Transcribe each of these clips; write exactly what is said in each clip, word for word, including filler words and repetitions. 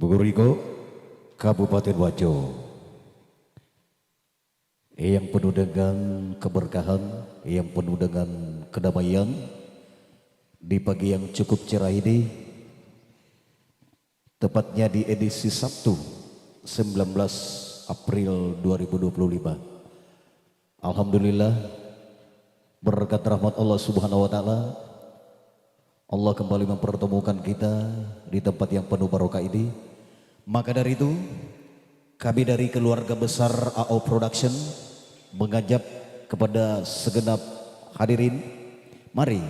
Buriko, Kabupaten Wajo, yang penuh dengan keberkahan, yang penuh dengan kedamaian, di pagi yang cukup cerah ini, tepatnya di edisi Sabtu, sembilan belas April dua ribu dua puluh lima. Alhamdulillah, berkat rahmat Allah Subhanahu wa Ta'ala, Allah kembali mempertemukan kita di tempat yang penuh barokah ini. Maka dari itu, kami dari keluarga besar A O Production mengajak kepada segenap hadirin, mari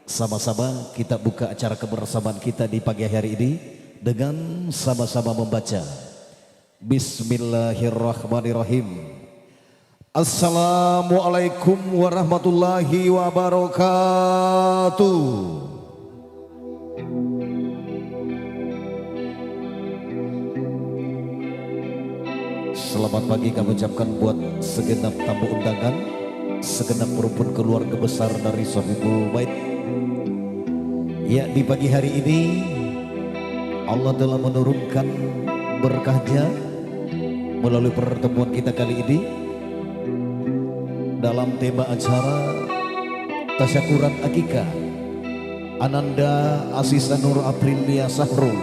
sama-sama kita buka acara kebersamaan kita di pagi hari ini dengan sama-sama membaca Bismillahirrahmanirrahim. Assalamualaikum warahmatullahi wabarakatuh. Selamat pagi kami ucapkan buat segenap tamu undangan, segenap rumpun keluarga besar dari Sohibul Bait. Ya, di pagi hari ini Allah telah menurunkan berkahnya melalui pertemuan kita kali ini dalam tema acara tasyakuran akikah Ananda Asisa Nur Aprilia Sahrul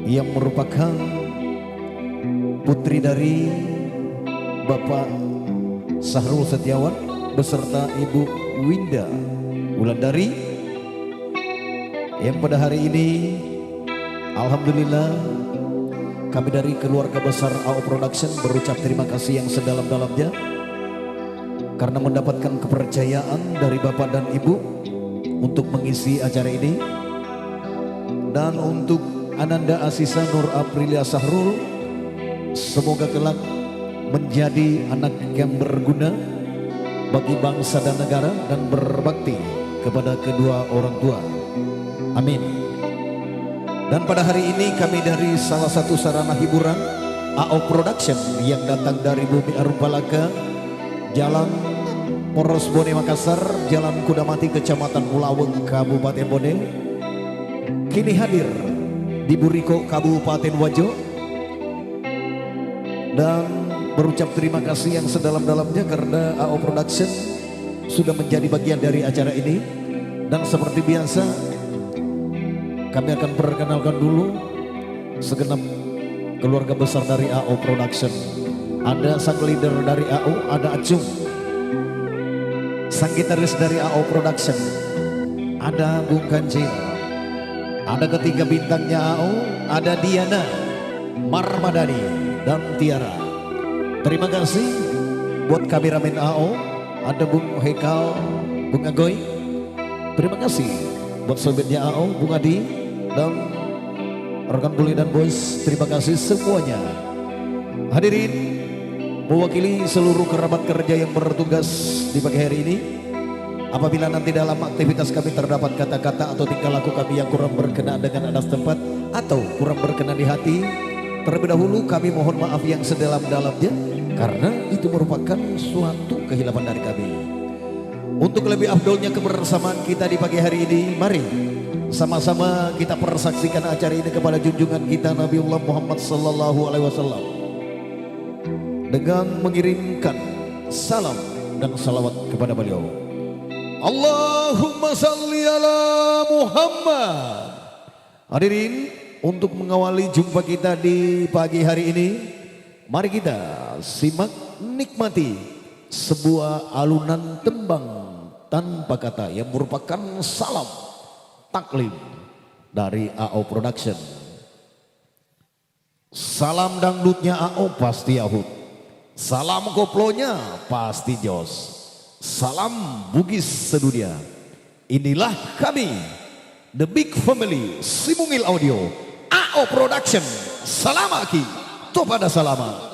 yang merupakan putri dari Bapak Sahrul Setiawan beserta Ibu Winda Wulandari, yang pada hari ini, alhamdulillah, kami dari keluarga besar A O Production berucap terima kasih yang sedalam-dalamnya karena mendapatkan kepercayaan dari Bapak dan Ibu untuk mengisi acara ini. Dan untuk Ananda Asisa Nur Aprilia Sahrul, semoga kelak menjadi anak yang berguna bagi bangsa dan negara dan berbakti kepada kedua orang tua. Amin. Dan pada hari ini kami dari salah satu sarana hiburan, A O Production, yang datang dari Bumi Arumpalaka, Jalan Poros Bone Makassar, Jalan Kudamati, Kecamatan Ulaweng, Kabupaten Bone, kini hadir di Buriko, Kabupaten Wajo, dan berucap terima kasih yang sedalam-dalamnya karena A O Production sudah menjadi bagian dari acara ini. Dan seperti biasa, kami akan perkenalkan dulu segenap keluarga besar dari A O Production. Ada sang leader dari A O, ada Acung. Sang gitaris dari A O Production, ada Bung Kancil. Ada ketiga bintangnya A O, ada Diana, Marmadani, dan Tiara. Terima kasih buat kameramen A O, ada Bung Hekal, Bung Agoy. Terima kasih buat sobatnya A O, Bung Adi, dan rekan Bule dan Boys. Terima kasih semuanya. Hadirin, mewakili seluruh kerabat kerja yang bertugas di pagi hari ini, apabila nanti dalam aktivitas kami terdapat kata-kata atau tingkah laku kami yang kurang berkenan dengan adat setempat atau kurang berkenan di hati, terlebih dahulu kami mohon maaf yang sedalam-dalamnya, karena itu merupakan suatu kehilafan dari kami. Untuk lebih afdolnya kebersamaan kita di pagi hari ini, mari sama-sama kita persaksikan acara ini kepada junjungan kita Nabiullah Muhammad sallallahu alaihi wasallam dengan mengirimkan salam dan salawat kepada beliau. Allahumma salli ala Muhammad. Hadirin, untuk mengawali jumpa kita di pagi hari ini, mari kita simak, nikmati sebuah alunan tembang tanpa kata yang merupakan salam taklim dari A O Production. Salam dangdutnya A O pasti yahut. Salam koplonya pasti jos. Salam Bugis sedunia. Inilah kami, The Big Family, Simungil Audio, A O Production. Salamaki, topada salama.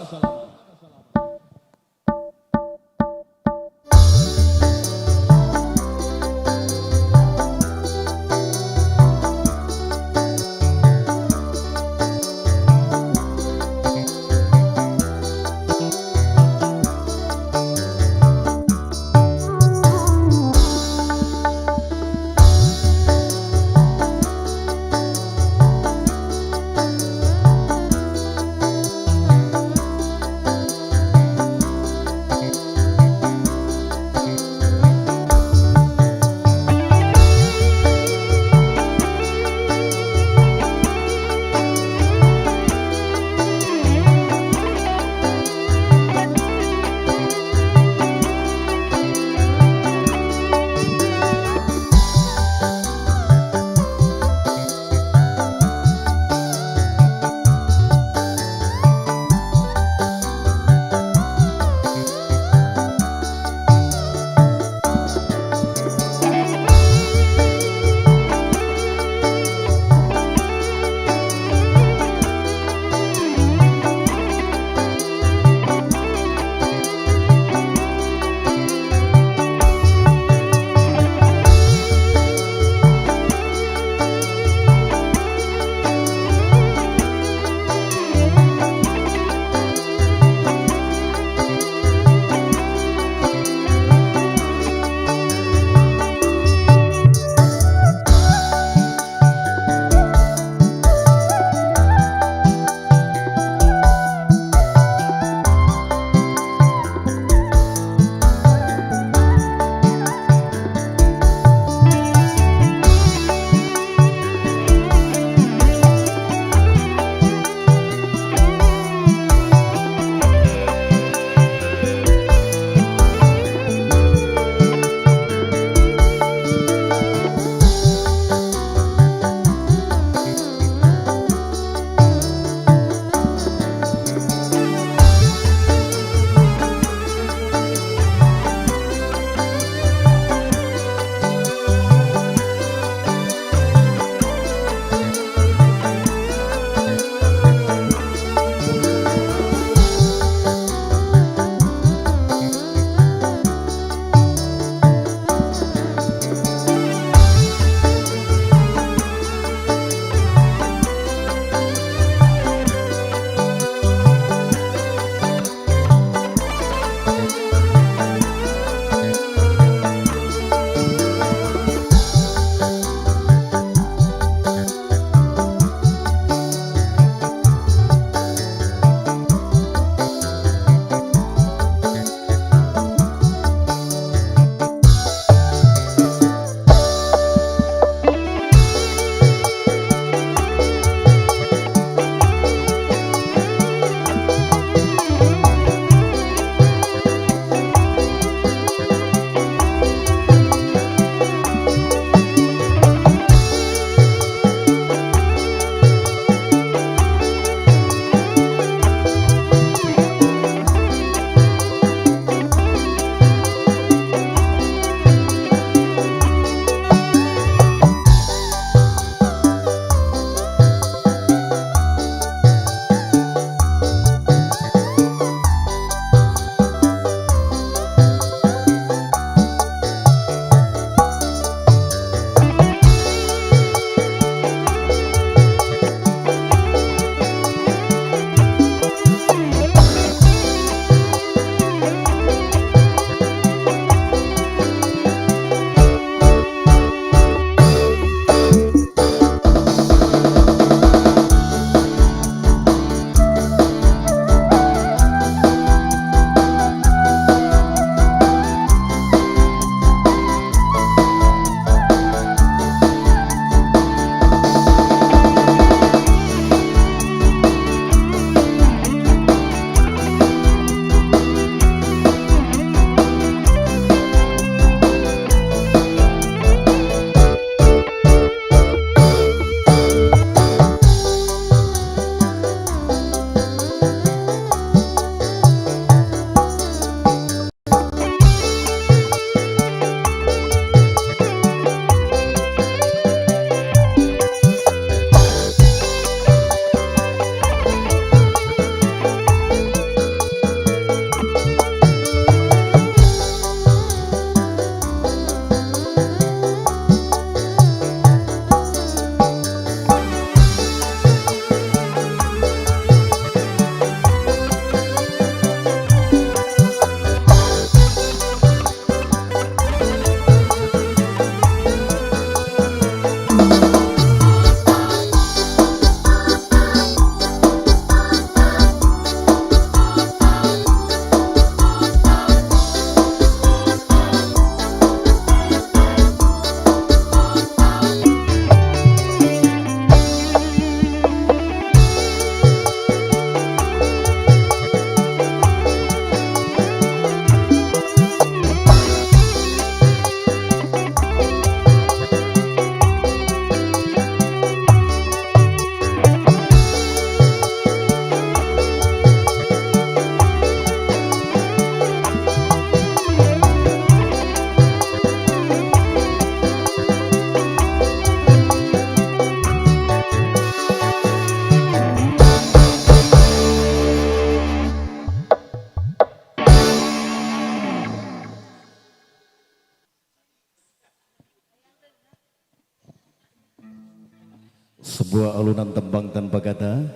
Sebuah alunan tembang tanpa kata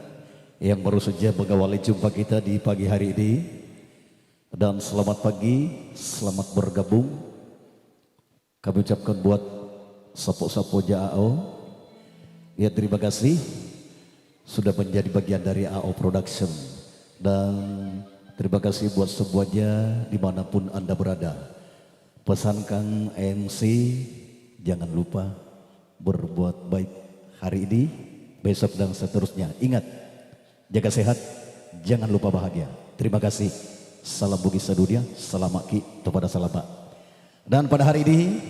yang baru saja mengawali jumpa kita di pagi hari ini. Dan selamat pagi, selamat bergabung. Kami ucapkan buat Sapo-Sapo Ja A O, ya, terima kasih sudah menjadi bagian dari A O Production. Dan terima kasih buat semuanya dimanapun Anda berada. Pesan Kang M C, jangan lupa berbuat baik hari ini, besok, dan seterusnya. Ingat, jaga sehat, jangan lupa bahagia. Terima kasih. Salam Bugis sedunia, salam Aki, topada salama. Dan pada hari ini,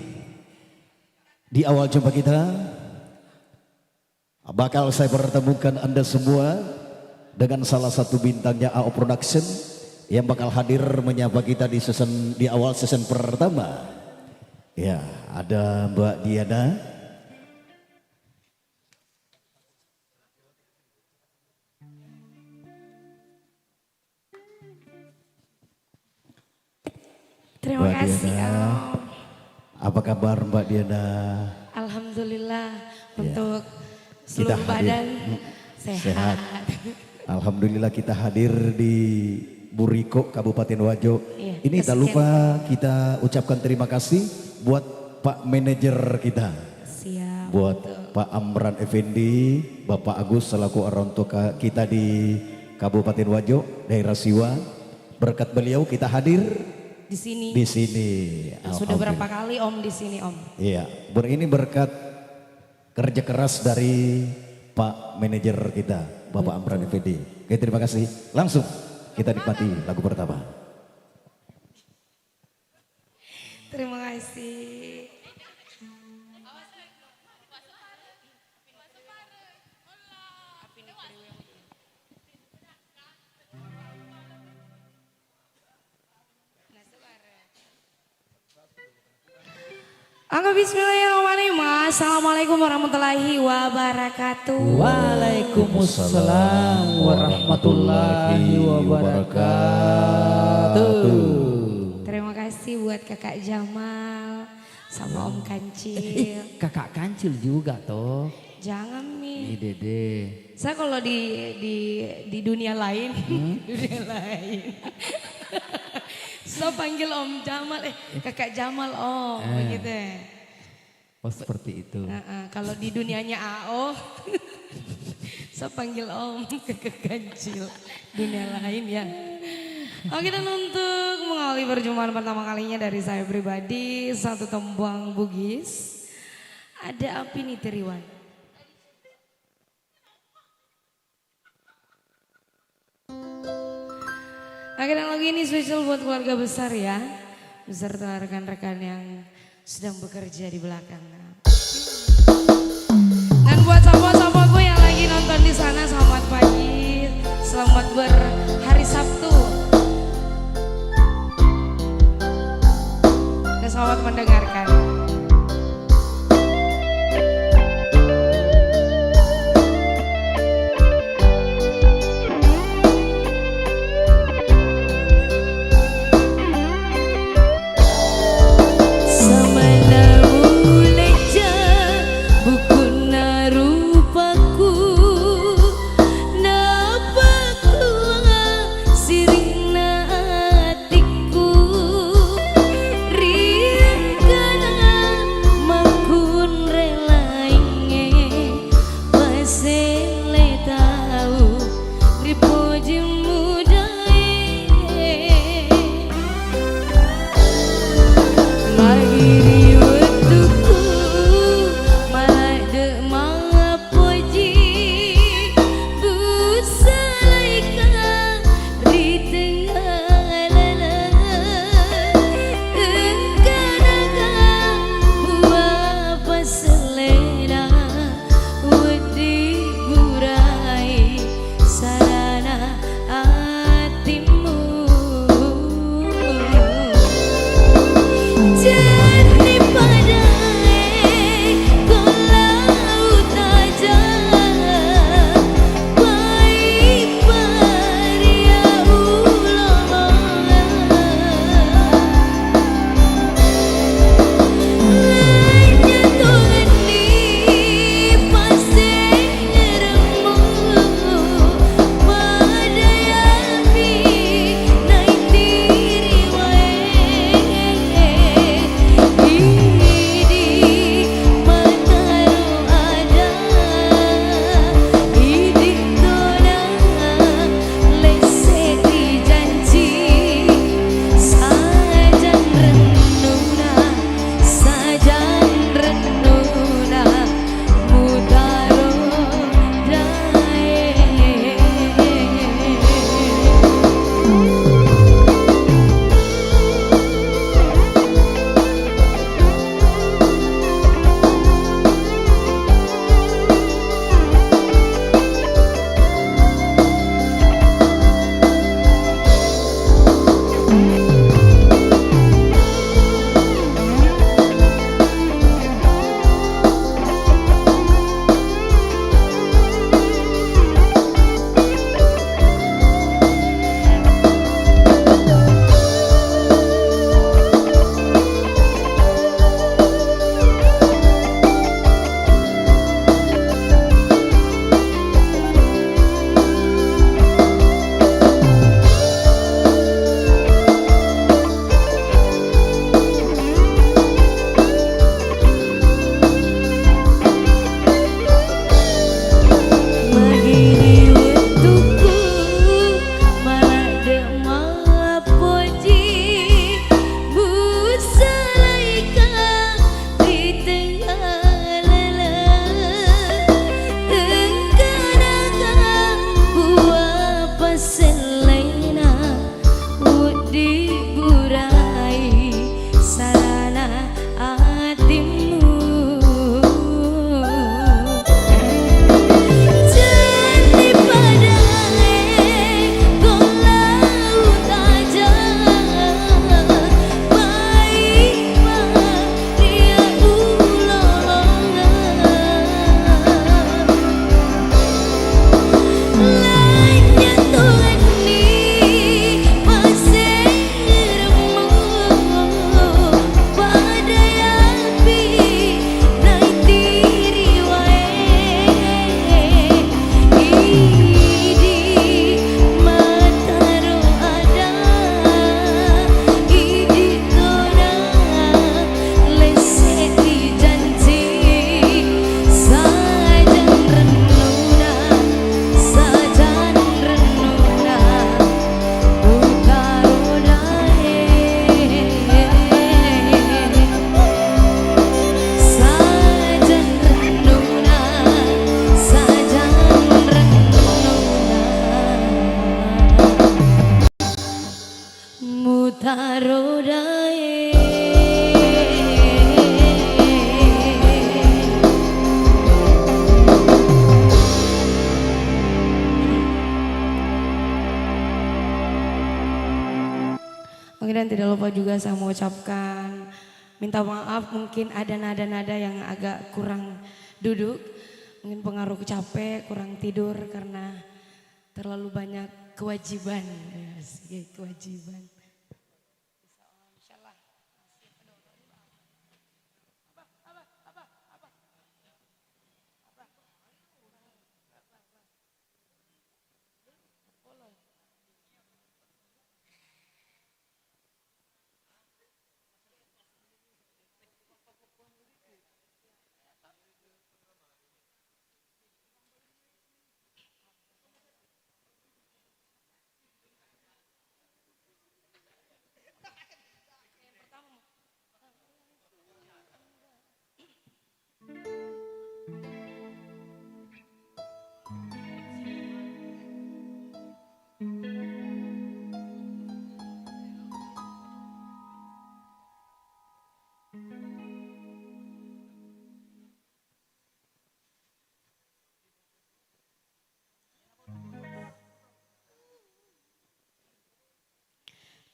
di awal jumpa kita, bakal saya pertemukan Anda semua dengan salah satu bintangnya A O Production yang bakal hadir menyapa kita di season, di awal season pertama. Ya, ada Mbak Diana. Terima Mbak kasih, Diana. Om. Apa kabar, Mbak Diana? Alhamdulillah, ya, untuk kita seluruh hadir. Badan, hmm, sehat. Sehat. Alhamdulillah, kita hadir di Buriko, Kabupaten Wajo. Iya, ini tak kesekian. Lupa kita ucapkan terima kasih buat Pak Manajer kita. Siap, buat betul. Pak Amran Effendi, Bapak Agus selaku orang tua ka-, kita di Kabupaten Wajo, daerah Siwa. Berkat beliau kita hadir di sini. Di sini. Sudah berapa kali, Om, di sini, Om? Iya, ber-, ini berkat kerja keras dari Pak Manajer kita, Bapak Amran Effendi. Oke, terima kasih. Langsung kita nikmati lagu pertama. Terima kasih. Angga, bismillahirrahmanirrahim. Assalamualaikum warahmatullahi wabarakatuh. Waalaikumsalam warahmatullahi wabarakatuh. Terima kasih buat Kakak Jamal sama Om Kancil. Eh, Kakak Kancil juga, toh. Jangan, Mi. Ini Dede. Saya kalau di, di, di dunia lain, hmm? Dunia lain. Saya panggil Om Jamal, eh, Kakak Jamal, Om, eh, begitu. Oh, seperti itu. Heeh, kalau di dunianya A O, saya panggil Om, Kakak Kancil. Dunia lain, ya. Oke, dan untuk mengawali perjumpaan pertama kalinya dari saya pribadi, satu tembang Bugis. Ada api nih, Triwan. Oke, dan lagu ini spesial buat keluarga besar ya, beserta rekan-rekan yang sedang bekerja di belakang. Dan buat sahabat-sahabatku yang lagi nonton di sana, selamat pagi, selamat berhari Sabtu. Dan selamat mendengarkan. Samana mulejja bukunna rupaku, napakkuanga sirinna atikku, riengkana Tidak lupa juga saya mau ucapkan minta maaf, mungkin ada nada-nada yang agak kurang duduk, mungkin pengaruh capek, kurang tidur karena terlalu banyak kewajiban. Ya, sih, kewajiban.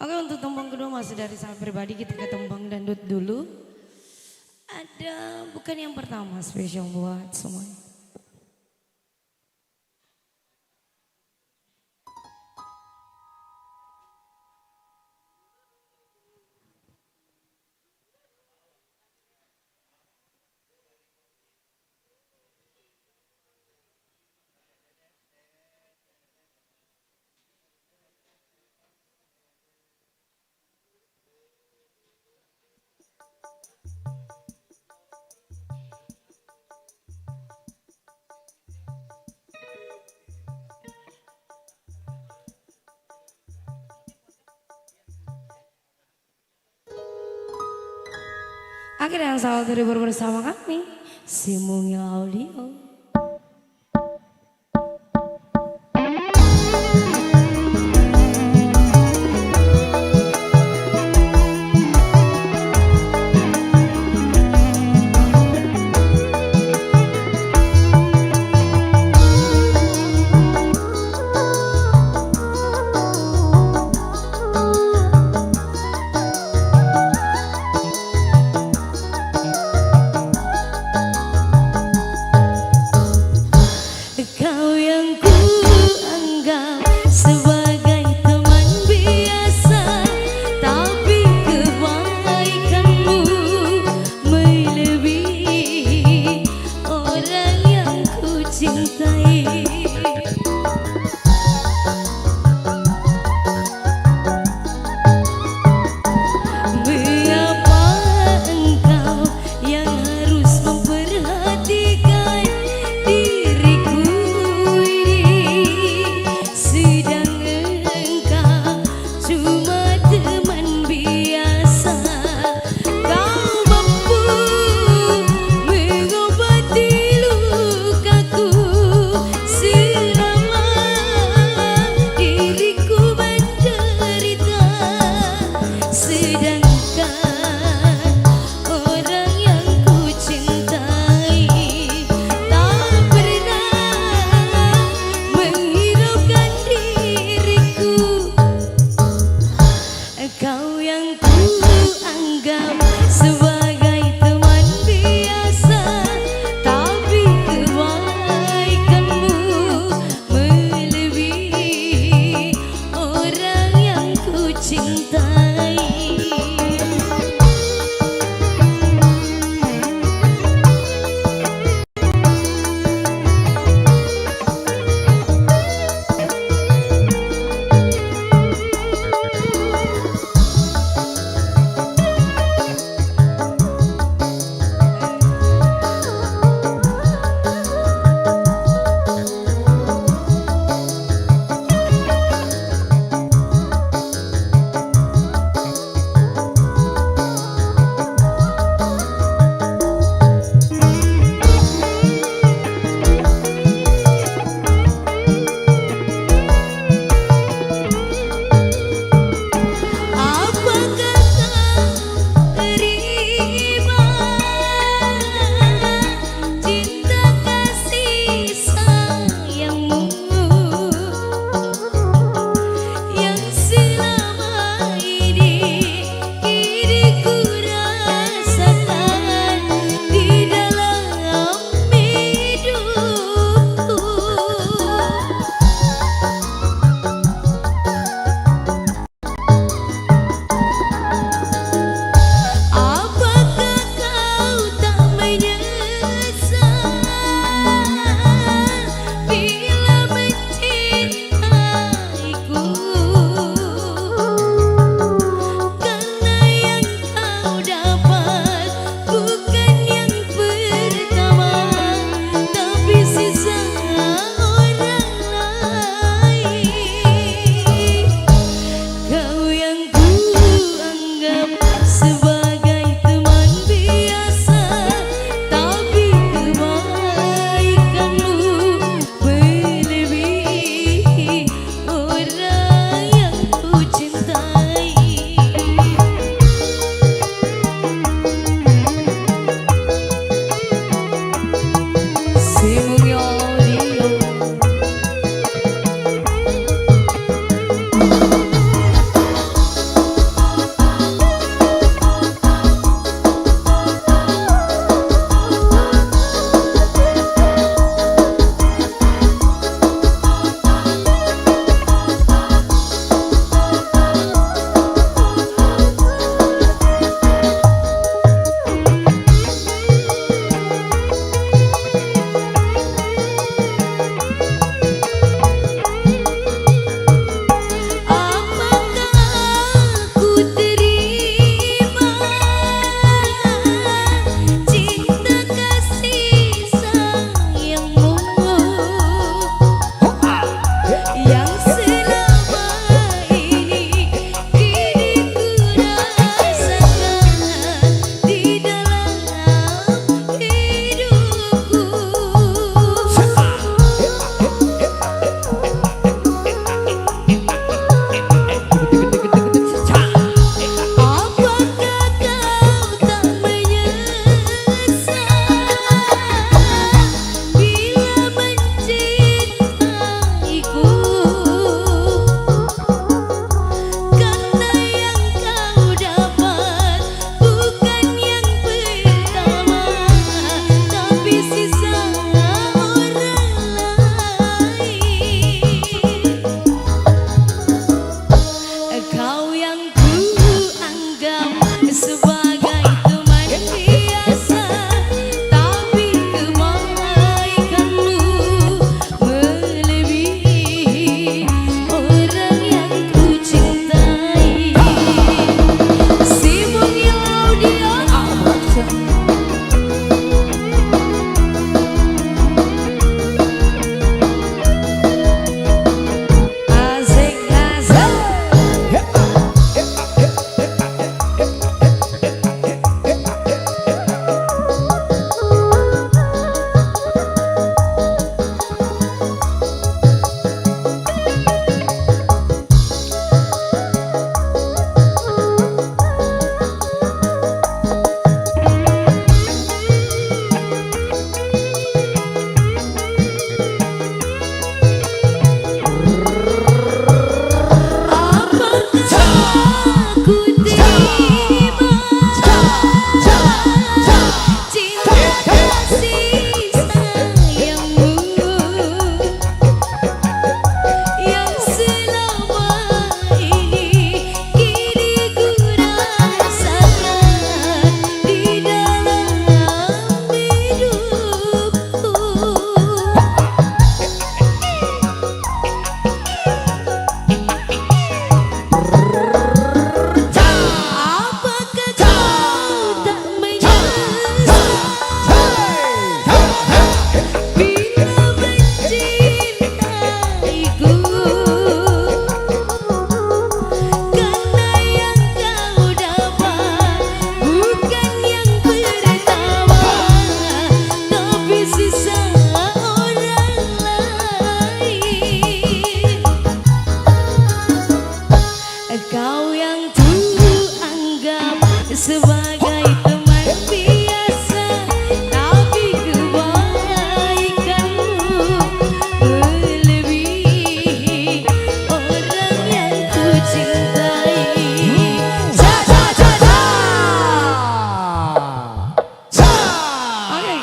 Oke, untuk tembang kedua masih dari saya pribadi, kita ke tembang dangdut dulu. Ada bukan yang pertama, spesial buat semuanya. Akhirnya, selamat terhibur bersama kami, Simungil Audio.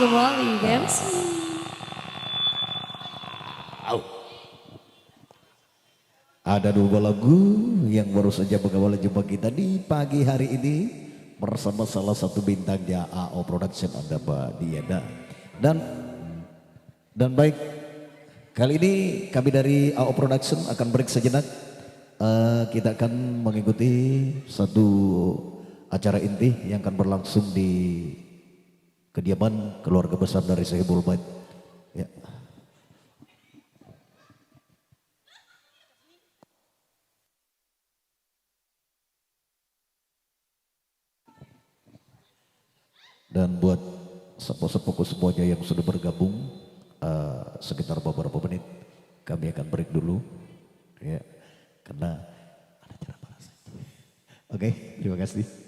Kembali ke M C. Au. Ada dua lagu yang baru saja mengawali jumpa kita di pagi hari ini bersama salah satu bintangnya A O Production, ada Mbak Diana. Dan, dan baik, kali ini kami dari A O Production akan break sejenak. Eh, kita akan mengikuti satu acara inti yang akan berlangsung di kediaman keluarga besar dari Sohibul Bait. Ya. Dan buat sepuh-sepuhku semuanya yang sudah bergabung, eh, sekitar beberapa menit, kami akan break dulu, ya, karena ada acara panas. Oke, terima kasih.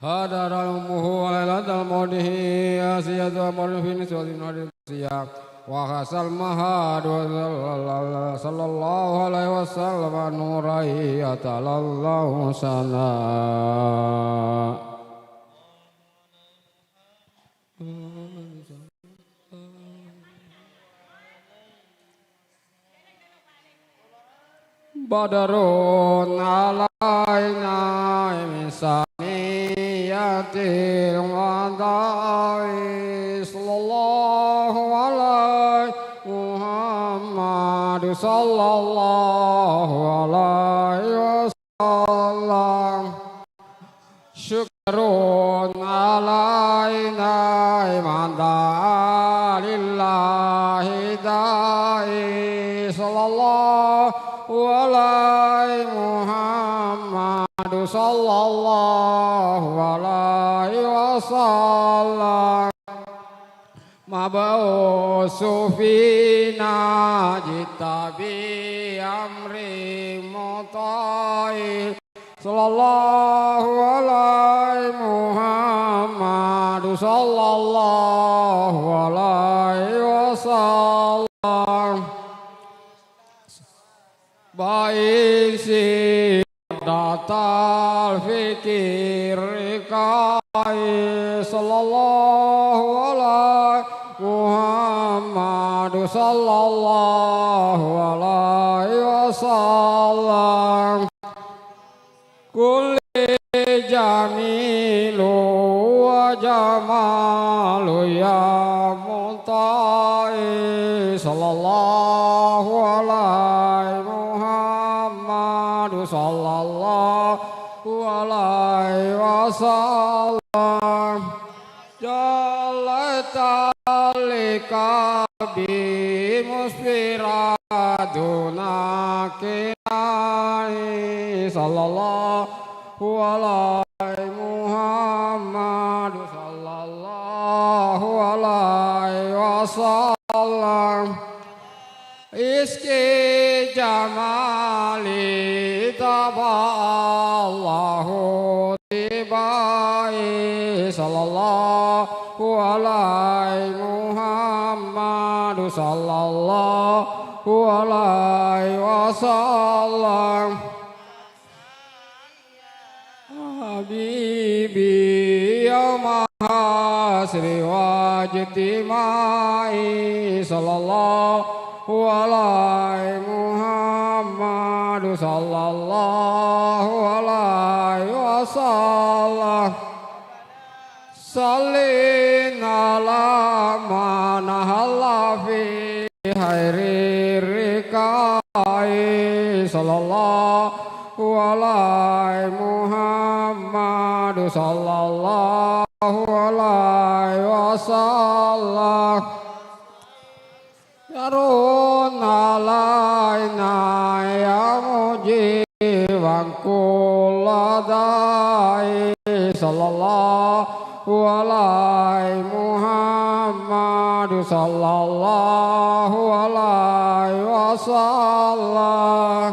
حضر أمه ليلة موته آسية، أمر في نسوة من أهل الآسية، وحصل معها صلى الله عليه وسلم نورا يتلألأ سناه. بدر علينا من ثنيات الوداع، صلى الله على محمد، صلى الله عليه وسلم. شكر علينا من دعا لله داعي، صلى الله على محمد، صلى الله عليه وسلم. مبعوث فينا جئت بأمر مطاع، صلى الله على محمد، صلى الله عليه وسلم. بأيس دات الفكر رقاع، صلى الله على محمد، صلى الله عليه وسلم. كل جميل وجمال يا مطاع، صلى الله على محمد، صلى الله عليه وسلم. جلت لقلبي مسفرا دون قناع، صلى الله على محمد، صلى الله عليه وسلم. عشق جمال طبع الله طباعي، صلى الله على محمد، صلى الله عليه وسلم. حبيبي يوم حشر واجتماع، صلى الله على محمد، صلى الله عليه وسلم. صل على من حل في خير الرقاع، صلى الله على محمد، صلى الله عليه وسلم. جار علينا يا مجيبا كل داع، صلى الله على محمد، صلى الله عليه وسلم.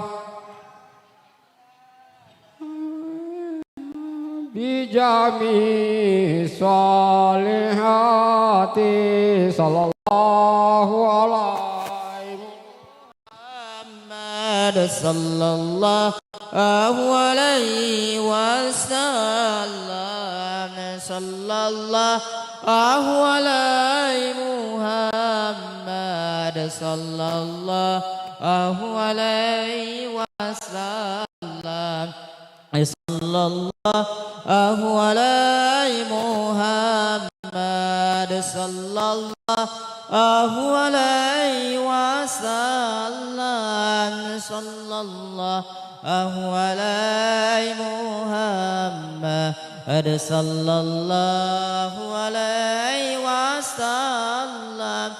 بجميع الصالحات، صلى الله على محمد، صلى الله عليه وسلم، صلى الله على محمد، صلى الله عليه وسلم. صلى الله على محمد، صلى الله عليه وسلم، صلى الله على محمد، صلى الله عليه وسلم.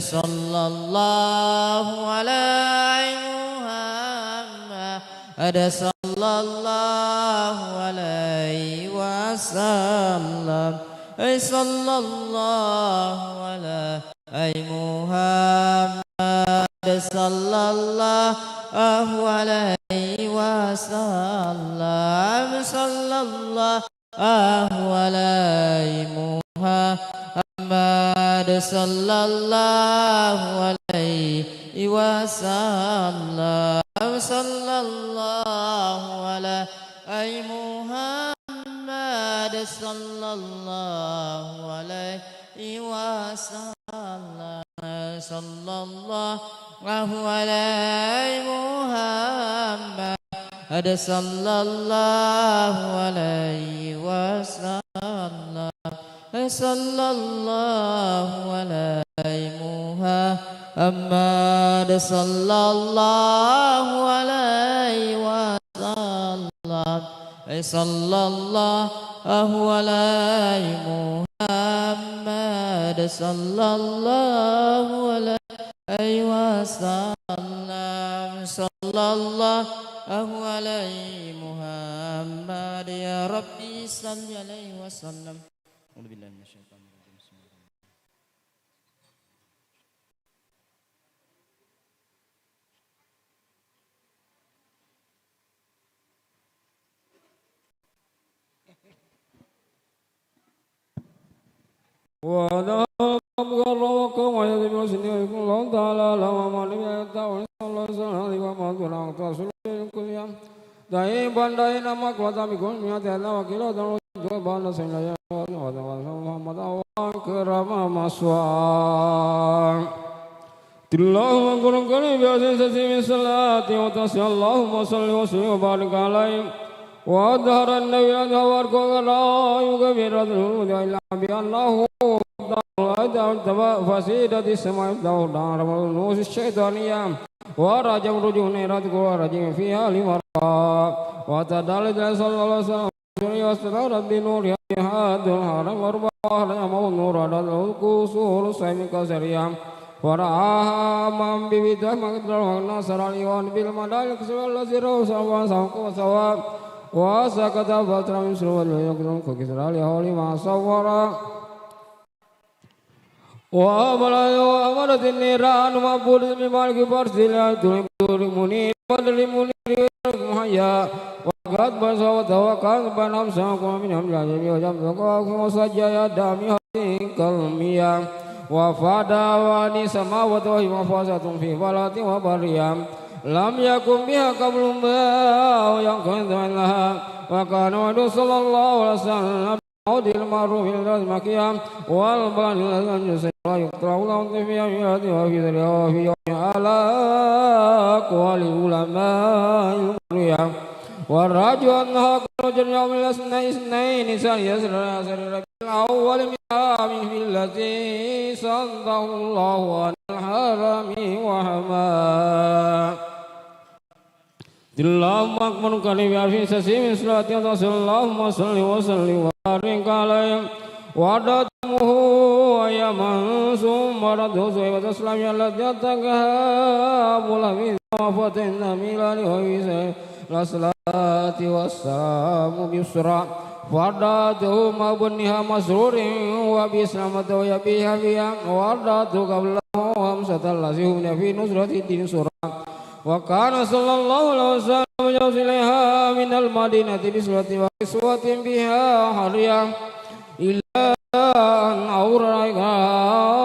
صلى الله على محمد، صلى الله عليه وسلم، صلى الله على محمد، صلى الله عليه وسلم، صلى الله الله على محمد صلى الله عليه وسلم، صلى الله على محمد صلى الله عليه وسلم، صلى الله على محمد صلى الله عليه وسلم، صلى الله على محمد صلى الله عليه وسلم، صلى الله على محمد صلى الله عليه وسلم، صلى الله على محمد. يا ربي صل عليه وسلم. أعوذ بالله من الشيطان الرجيم. بسم الله الرحمن الرحيم. وأنا أبقى الله وقوم ويدعو سنين ويكون الله تعالى على محمد بن عبد الله صلى الله عليه وسلم وما دون أن تصل إلى كل يوم. دائما دائما مقلة بكل مئة ألف وكيلة وجوبان سيدنا محمد وأكرم مثواه. اللهم كن قريب بعزيز من صلاة وتسليم. اللهم صل وسلم وبارك عليه. وأظهر النبي الأزهر والقرآن يكبر الهدى إلا بأنه أفضل الأدب فسيدة السماء يفتح دار النوس الشيطانية ورجم رجوم نيرات كل رجيم فيها لمرة وتدل صلى الله عليه وسلم واستنارت بنورها جهاد الحرم أربع أهل يمه النور عدد القصور سيف كسرية ورآها من ببدع مقدر ونصر الإيوان بالمدائن الكسرى الذي روى سوى سوق وسوى وسكت فترة من سلوى اليقظ كسرى لحول ما صور وأمر وأمرت النيران مبعوث بملك فارس لا تلك منير بدر منير مهيا وقد بصوت وقد بنى ساق من أمر الجميع وجمع وسجى يدامي كالمياه وفاد واني سماوات وهي مفازة في فلاة وبرية لم يكن بها قبل ما ينقذ لها وكان وعده صلى الله عليه وسلم عود المعروف إلى المكية والبلد الذي يسير ويقتل أولاد في يوم وفي ذرية وفي يوم على أقوال العلماء المروية والراجح أنها كانت جميع من الاثنين اثنين ثاني عشر عشر ربيع الأول من عام في الذي صده الله عن الحرم وحماه اللهم أكبر كريم في سسيم صلاة الرسول اللهم صل وسلم وبارك عليه وعدد أمه ويمن ثم رده سويبة السلام التي أتاكها أبو لهب وفتحنا ميلاد وفي الصلاة والسلام بسرى فردته مع بنها مسرور وبسلامة ويبيها بها وردته قبله همسة الذي هم في نصرة الدين سرى وكان صلى الله عليه وسلم يوصل إليها من المدينة بسلوة وكسوة بها حرية إلى أن أورثها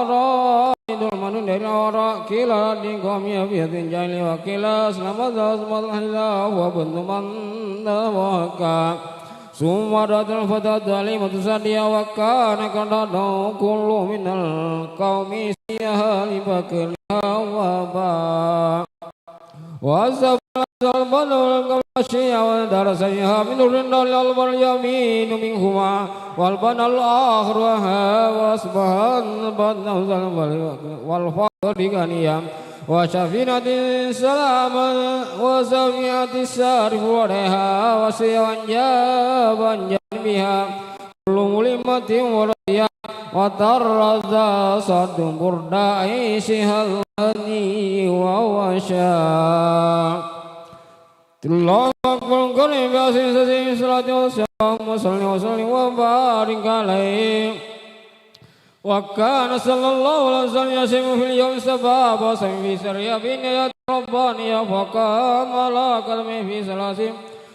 رائد المنون دير أورا كلا دين قوم يبيت جاهل وكلا أسلمت أسمت الحجاب وبنت من وكا ثم ردت الفتاة حليمة السعدية وكان قد ردوا كل من القوم سيها لفقرها وأباها وأصبح البدر والقمر شيعا ودار سيها من الرضا للألبر اليمين منهما والبدر الآخر وها وأصبح البدر والفقر غنيا وسفينة سلاما وسفينة السارف ولها وسيا جابا جانبها كل ملمة وريا وترضى صد برد عيشها الذي وهو شاء. الله أكبر كريم ياسين سسيم صلاة والسلام اللهم صل وسلم وبارك عليه. وكان صلى الله عليه وسلم يسير في اليوم سبع أبواب في سرية بنية ربانية فقام على قدميه في ثلاث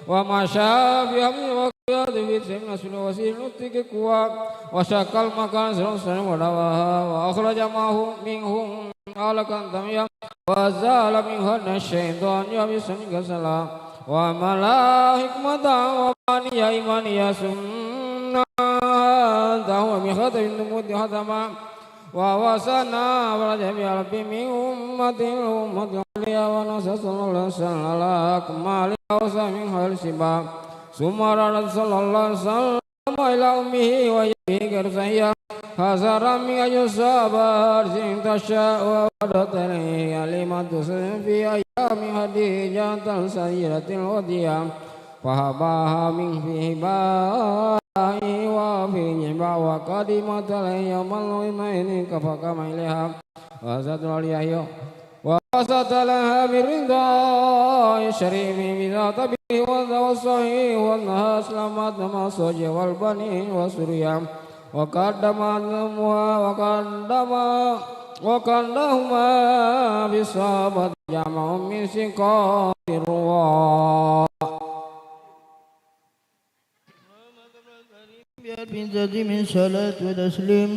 ومشى في أمر وزيادة في سن سلوسه نتك قوة وشق المكان سلوسا ودواها وأخرج معه منهم علقا طريا وأزال منها الشيطان بسن كسلا وملا حكمة وبانيا إيمانيا ثم أنته بخاتم النبوة ختما ووصانا ورجع بربي من أمة إلى أمة عليا ونصر صلى الله عليه وسلم على أكمل أوصاف من خير السباع ثم أراد صلى الله عليه وسلم إلى أمه وهي به غير صحيحة حذرا من أن يصاب بأرض تشاء وأهدت إليه حليمة في أيام خديجة السيدة الوديعة فهباها من في هبائه وفي جمع وقدمت عليه يوم العيدين فقام إليها وأسد عليها وأسد لها بالرضا الشريف بذات به والصحيح وأنها أسلمت مع الزوج والبنين وسريا وقدمت أمها وقدم وقدمهما بالصحابة جمع من ثقات الرواة. بألف تزيد من صلاة وتسليم.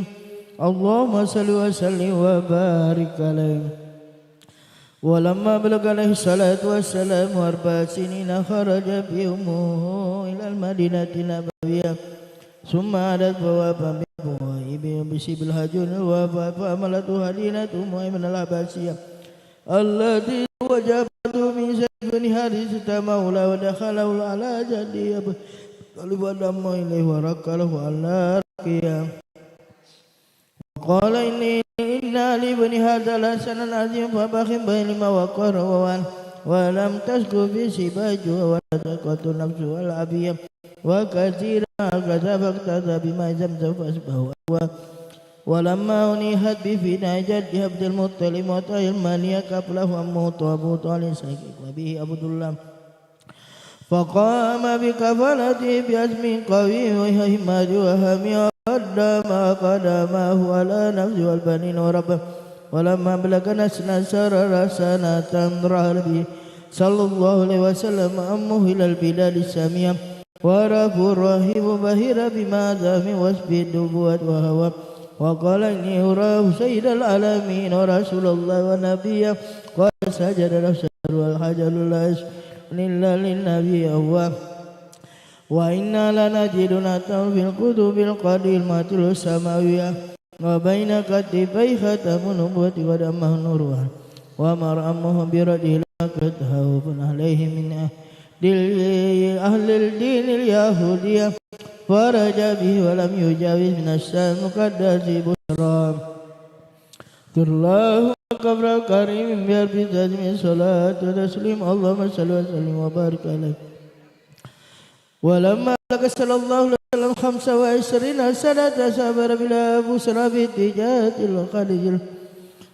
اللهم صل وسلم وبارك عليه. ولما بلغ عليه الصلاة والسلام أربع سنين خرجت به أمه إلى المدينة النبوية ثم عادت فوافى بأبويه بسبي الهجون الوفاة فحملته حليمة أمه من الحبشية التي وجبته من سجن حارثة مولاه ودخله على جده أبي طالب فضم إليه ورق له على رقية وقال إني إن لابني هذا لحسنا عظيما فبخل بهما وقهر ووعن ولم تسغ في سباع الجوع ولا ضاقت نفسه ولا عافية وكثيرا أغاث فاغتاث بماء زمزم فأصبح هو ولما أنيحت بفناء جده عبد المطلب وطهر المنية كفله عمه أبو طالب شقيق أبيه عبد الله فقام بكفالته بعزم قوي وهمة وهم وقدم قدمه على نفسه والبنين وربى ولما بلغ اثنتا عشرة سنة رحل به صلى الله عليه وسلم عمه إلى البلاد الشامية وعرفه الراهب بحيرة بما ذا من وصف النبوة وهوى وقال إني أراه سيد العالمين ورسول الله ونبيا قال سجد نفسه والحجر لا يسجد إلا للنبي أواه وإنا لنجد نعته في الكتب القديمة السماوية وبين كتفيه خاتم النبوة قد أمه نورها وأمر عمه برده لما كتبه خوفا عليه من أهل الدين اليهودية فرجع به ولم يجاوز من الشام المقدس بصرى. اللهم قبر الكريم بألف تزيد من صلاة وتسليم. اللهم صل وسلم وبارك عليه. ولما بلغ صلى الله عليه وسلم خمسا وعشرين سنة سافر بلا بشرى باتجاه الخليج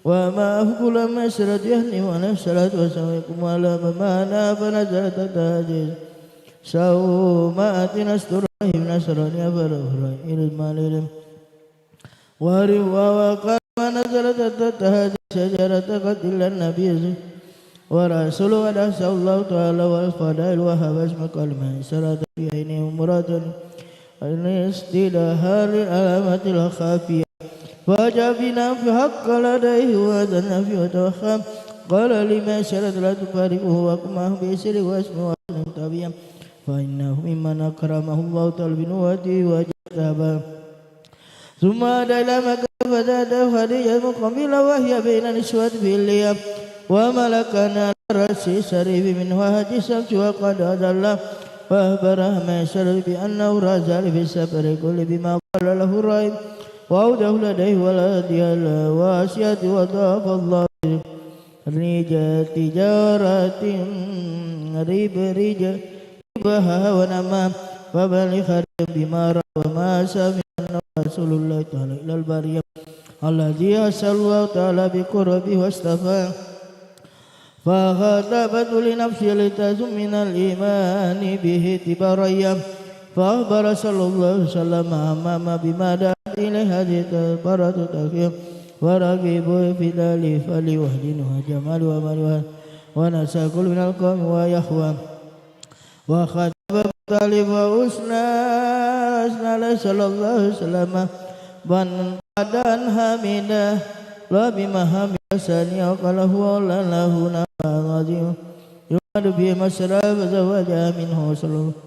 ومعه غلام عشرة يهني عليه الصلاة والسلام يقوم على ممانا فنزل تحت هذه الصومعة نستر إبراهيم نصراني فرفع إلى المال وارفع وقال ما نزلت تحت هذه الشجرة قد إلا النبي ورسول قد أحصاه الله تعالى والفضائل وهب اسم كلمة صلاة في عينه امرأة الاستدهار العلامة الخفية فجاء بنفي حق لديه وهذا النفي وتوخم قال لما شرط لا تفارقه وكن معه بسر واسم واسم طبيعة فإنه ممن أكرمه الله تعالى بنبوته وجذبه ثم عاد إلى مكة فزادته خديجة مقبلة وهي بين نسوة في اليم وملكا على رأس شريف منها حاج الشمس وقد أظل فأخبر ميسرة بأنه رأى ذلك في السفر كله بما قال له الراهب وأودعه لديه ولديه الواسعة وضاف الله رجال تجارة ربح ربحها ونماها فبلغ خديجة بما رأى وما سمع أنه رسول الله تعالى إلى البرية الذي أرسله الله تعالى بقربه واصطفاه فخطبته لنفسه لتزم من الإيمان به تبريا فأخبر صلى الله عليه وسلم أمام بما دعت إليه هذه التبرة تكفيه ورغبوا في ذلك فلوهد وجمال ومال ونسى كل من القوم ويهوى وخطب Muttalib wa usna, asna alaihi sallallahu alaihi wasallam, ban-, badan hamidah, la bima hamidah saniya, wa qala huwa lahu naf'un azim. Yumadu bihi masra, fa zawaja minhu sallallahu.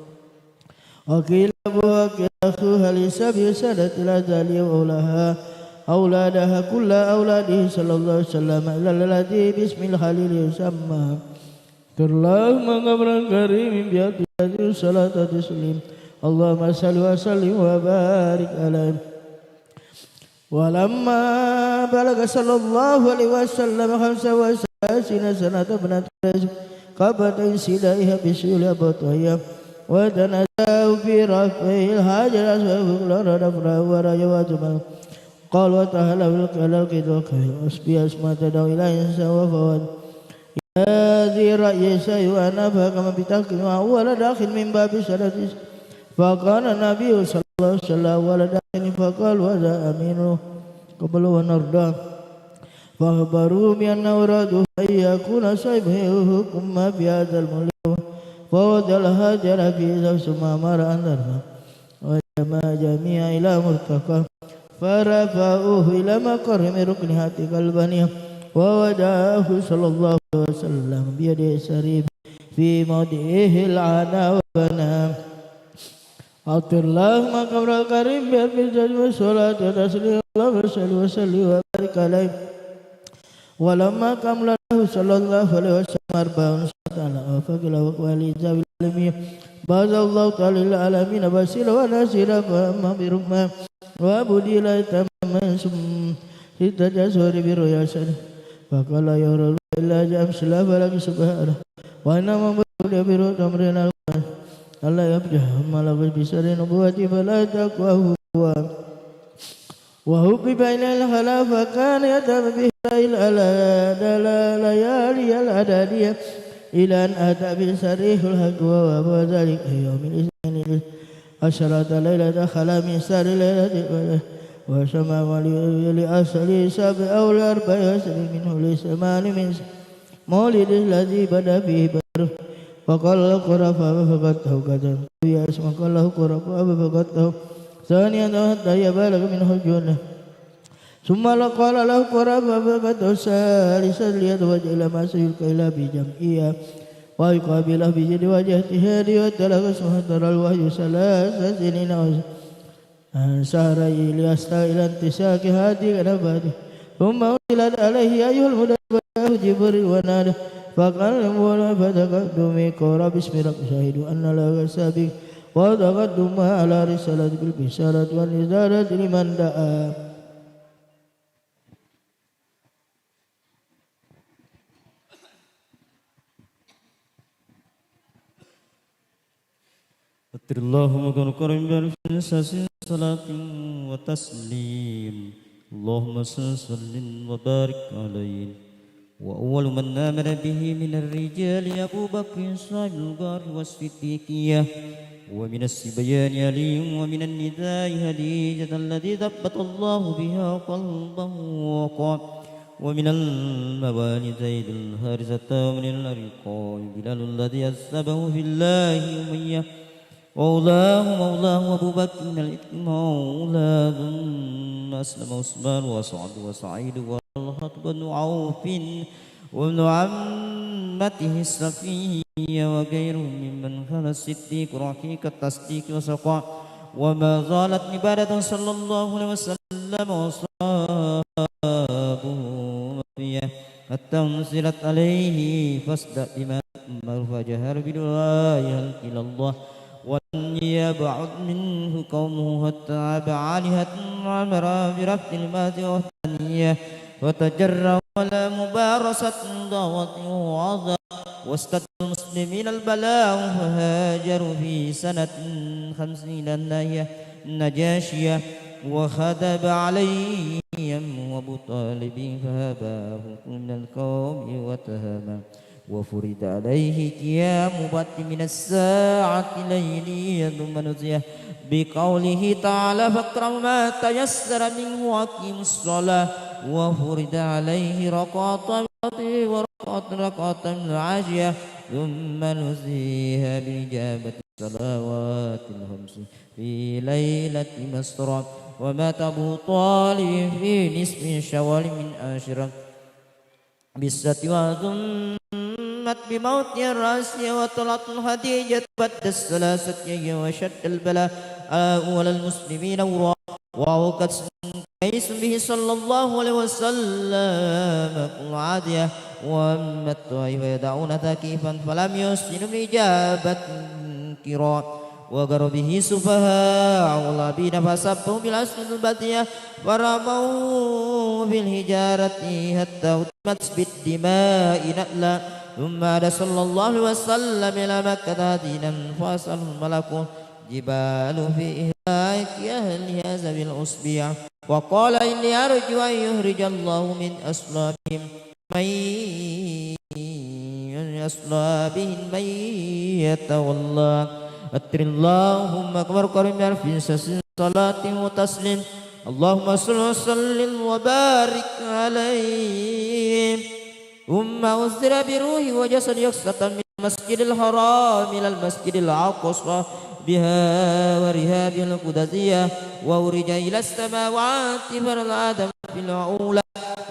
Wa qila Abu Bakr akhuha li sababi sadaqatil azali wa aulaha, auladaha kulla auladihi sallallahu alaihi wasallam, illa alladhi bismil khalil yusamma. Allahumma qabran karim bi salatu taslim. Allahumma salli wa sallim wa barik alaihi. Walamma balaga sallallahu alaihi wasallam khamsa wa salasina sanatan, banat Quraish qabdatan sila iha bisuli Abu Tuhayyah, wa tanaza'u fi raf'il hajar aswad, faqala rafa'u wa raja wa tuma. Qala wa ta'ala fil kalal qidwa khair asbi asma tadau ilahi sawa fawad. Ya dhi ra'yi sayu ana fa kama bitaqi wa awwala dakhil min babi sadati. Faqala Nabi sallallahu alaihi wasallam, awwala dakhil, faqalu hadza aminu qabla wa narda. Fa akhbaru bi anna uradu an yakuna sahibuhum ma fi hadzal mulki. Fa wada'al hajara fi summa amara an tarfa. Wa jama'a jami'a ila murtaqa. Farafa'uhu ila maqarri min rukni hati qalbani. Wa wada'ahu sallallahu alaihi wasallam biyadihi syarif fi mawdi'ihil ana wa bana. Atirlahumma qabral karim bi alfi salatu wa taslim. Allahumma salli wa sallim wa barik alaihi. Walamma kamula lahu sallallahu alaihi wasallam arba'un sanatan ala afaqil afaq wa li zawil alami. Ba'athallahu ta'ala lil alamin basira wa nasira fa amma bi rukma wa budila tamman sum sita jasuri bi ru'ya sani. Faqala ya Rasul illa jam sila falaki subhara. Wa inna ma budi bi ru'ya tamrin al Allah yabjah malabas bisari nubuwati fala taqwa huwa. Wa hubbiba ilaihil khala fa kana yadhhabu bihi ala layaliyal adadiyah ila an ata bi sarihul haqq wa huwa dhalika yaumil itsnaini asyrata lailatan khala min sari lailatil qadr wa sama li asli sab'i aw li arba'i asri minhu li samani min maulidil ladzi bada fihi badr. Wa qala qarafa fa faqadtahu qadran. Ya isma qala qarafa fa faqadtahu. Thaniyan hatta yabalaga minhu junah. Summa la qala lahu qarafa fa faqadtahu salisan liyatawajja ila ma sayulqa ila bi jam'iyya. Wa yuqabilahu bi jiddi wajhatihi wa talaka summa taral wahyu salasa sinina wa Ansara iliyasta ila intisaki hati kanafati. Thumma unzilat alaihi ya ayyuhal mudaththir, Jibril wa nada. Faqala lahu fataqaddumi qala bismi rabbika syahidu anna laka sabiq. Wa taqadduma ala risalati bil bisharati wan nizarati liman da'a. Atirlahumma qul karim bi alfi salatu wa taslim. Allahumma salli wa barik alaihi. Wa awwalu man amara bihi minar rijali Abu Bakrin sahibul ghar was siddiqiyah. Wa minas sibyani Aliyyun wa minan nisa'i Khadijah allati thabbatallahu biha qalbahu wa qal-, wa minal mawali Zaidul Harisata wa minal ariqai Bilalul ladzi assabahu fillahi Umayyah. Maulahu, maulahu Abu Bakr minal itqi maula, thumma aslama Utsman wa Sa'd wa Sa'id wa Talhah bin Auf wa ibnu ammatihi Safiyyah wa ghairuhum mimman khala Siddiq rahiqat tasdiq wa saqa. Wa ma zalat ibadatu sallallahu alaihi wasallam wa ashabuhu mafiyah hatta unzilat alaihi fasda bima tu'mar fajahar bidu'aihi ilallah. Wa lam yab'ud minhu qaumuhu hatta aba alihatan wa amara bi raf'il mati wa thaniyah. Wa tajarra'u ala mubarasatil da'wati wa wa'adha. Washtadda muslimin al-bala'u fahajaru fi sanatin khamsina nahiyah najashiyah. Wa khadaba alaihim Abu Talib fahabahu minal qaumi wa tahama. Wa furida alaihi qiyamu ba'di minas sa'ati lailiyah, thumma nusiya biqaulihi ta'ala, faqra'u ma tayassara minhu wa aqimus shalah. Wa furida alaihi rak'atan wa rak'atan, rak'atan minal ashiyah, thumma nusiha bil ijabati الصلوات الخمس في ليلة مسرى، ومات أبو طالب في نصف شوال من عاشوراء بالسنة، وعظمت بموته الراسية، وطلعت خديجة بعد الثلاثة أيام وشد البلاء على المسلمين، وأوقت قيس به صلى الله عليه وسلم كل عادية، وأما الطائف يدعون ثقيفا فلم يحسنوا الإجابة منكرا، وغروا به سفهاء العابدين فسبوه بالألسنة البذيئة، فرموه بالحجارة حتى أهدمت بالدماء نعلا، ثم عاد صلى الله عليه وسلم إلى مكة حزينا فأرسله الملك جبال في إهلاك أهل هذه الأصبية، وقال: إني أرجو أن يخرج الله من أصلابهم من، من أصلابهم من يتولى. أتر اللهم أكبر قريب من ألف صلاة وتسليم. اللهم صل وسلم وبارك عليه. ثم أسري بروحه وجسده يقظة من المسجد الحرام إلى المسجد الأقصى بها ورحابه القدسية، وعرج إلى السماوات فعرج آدم في الأولى،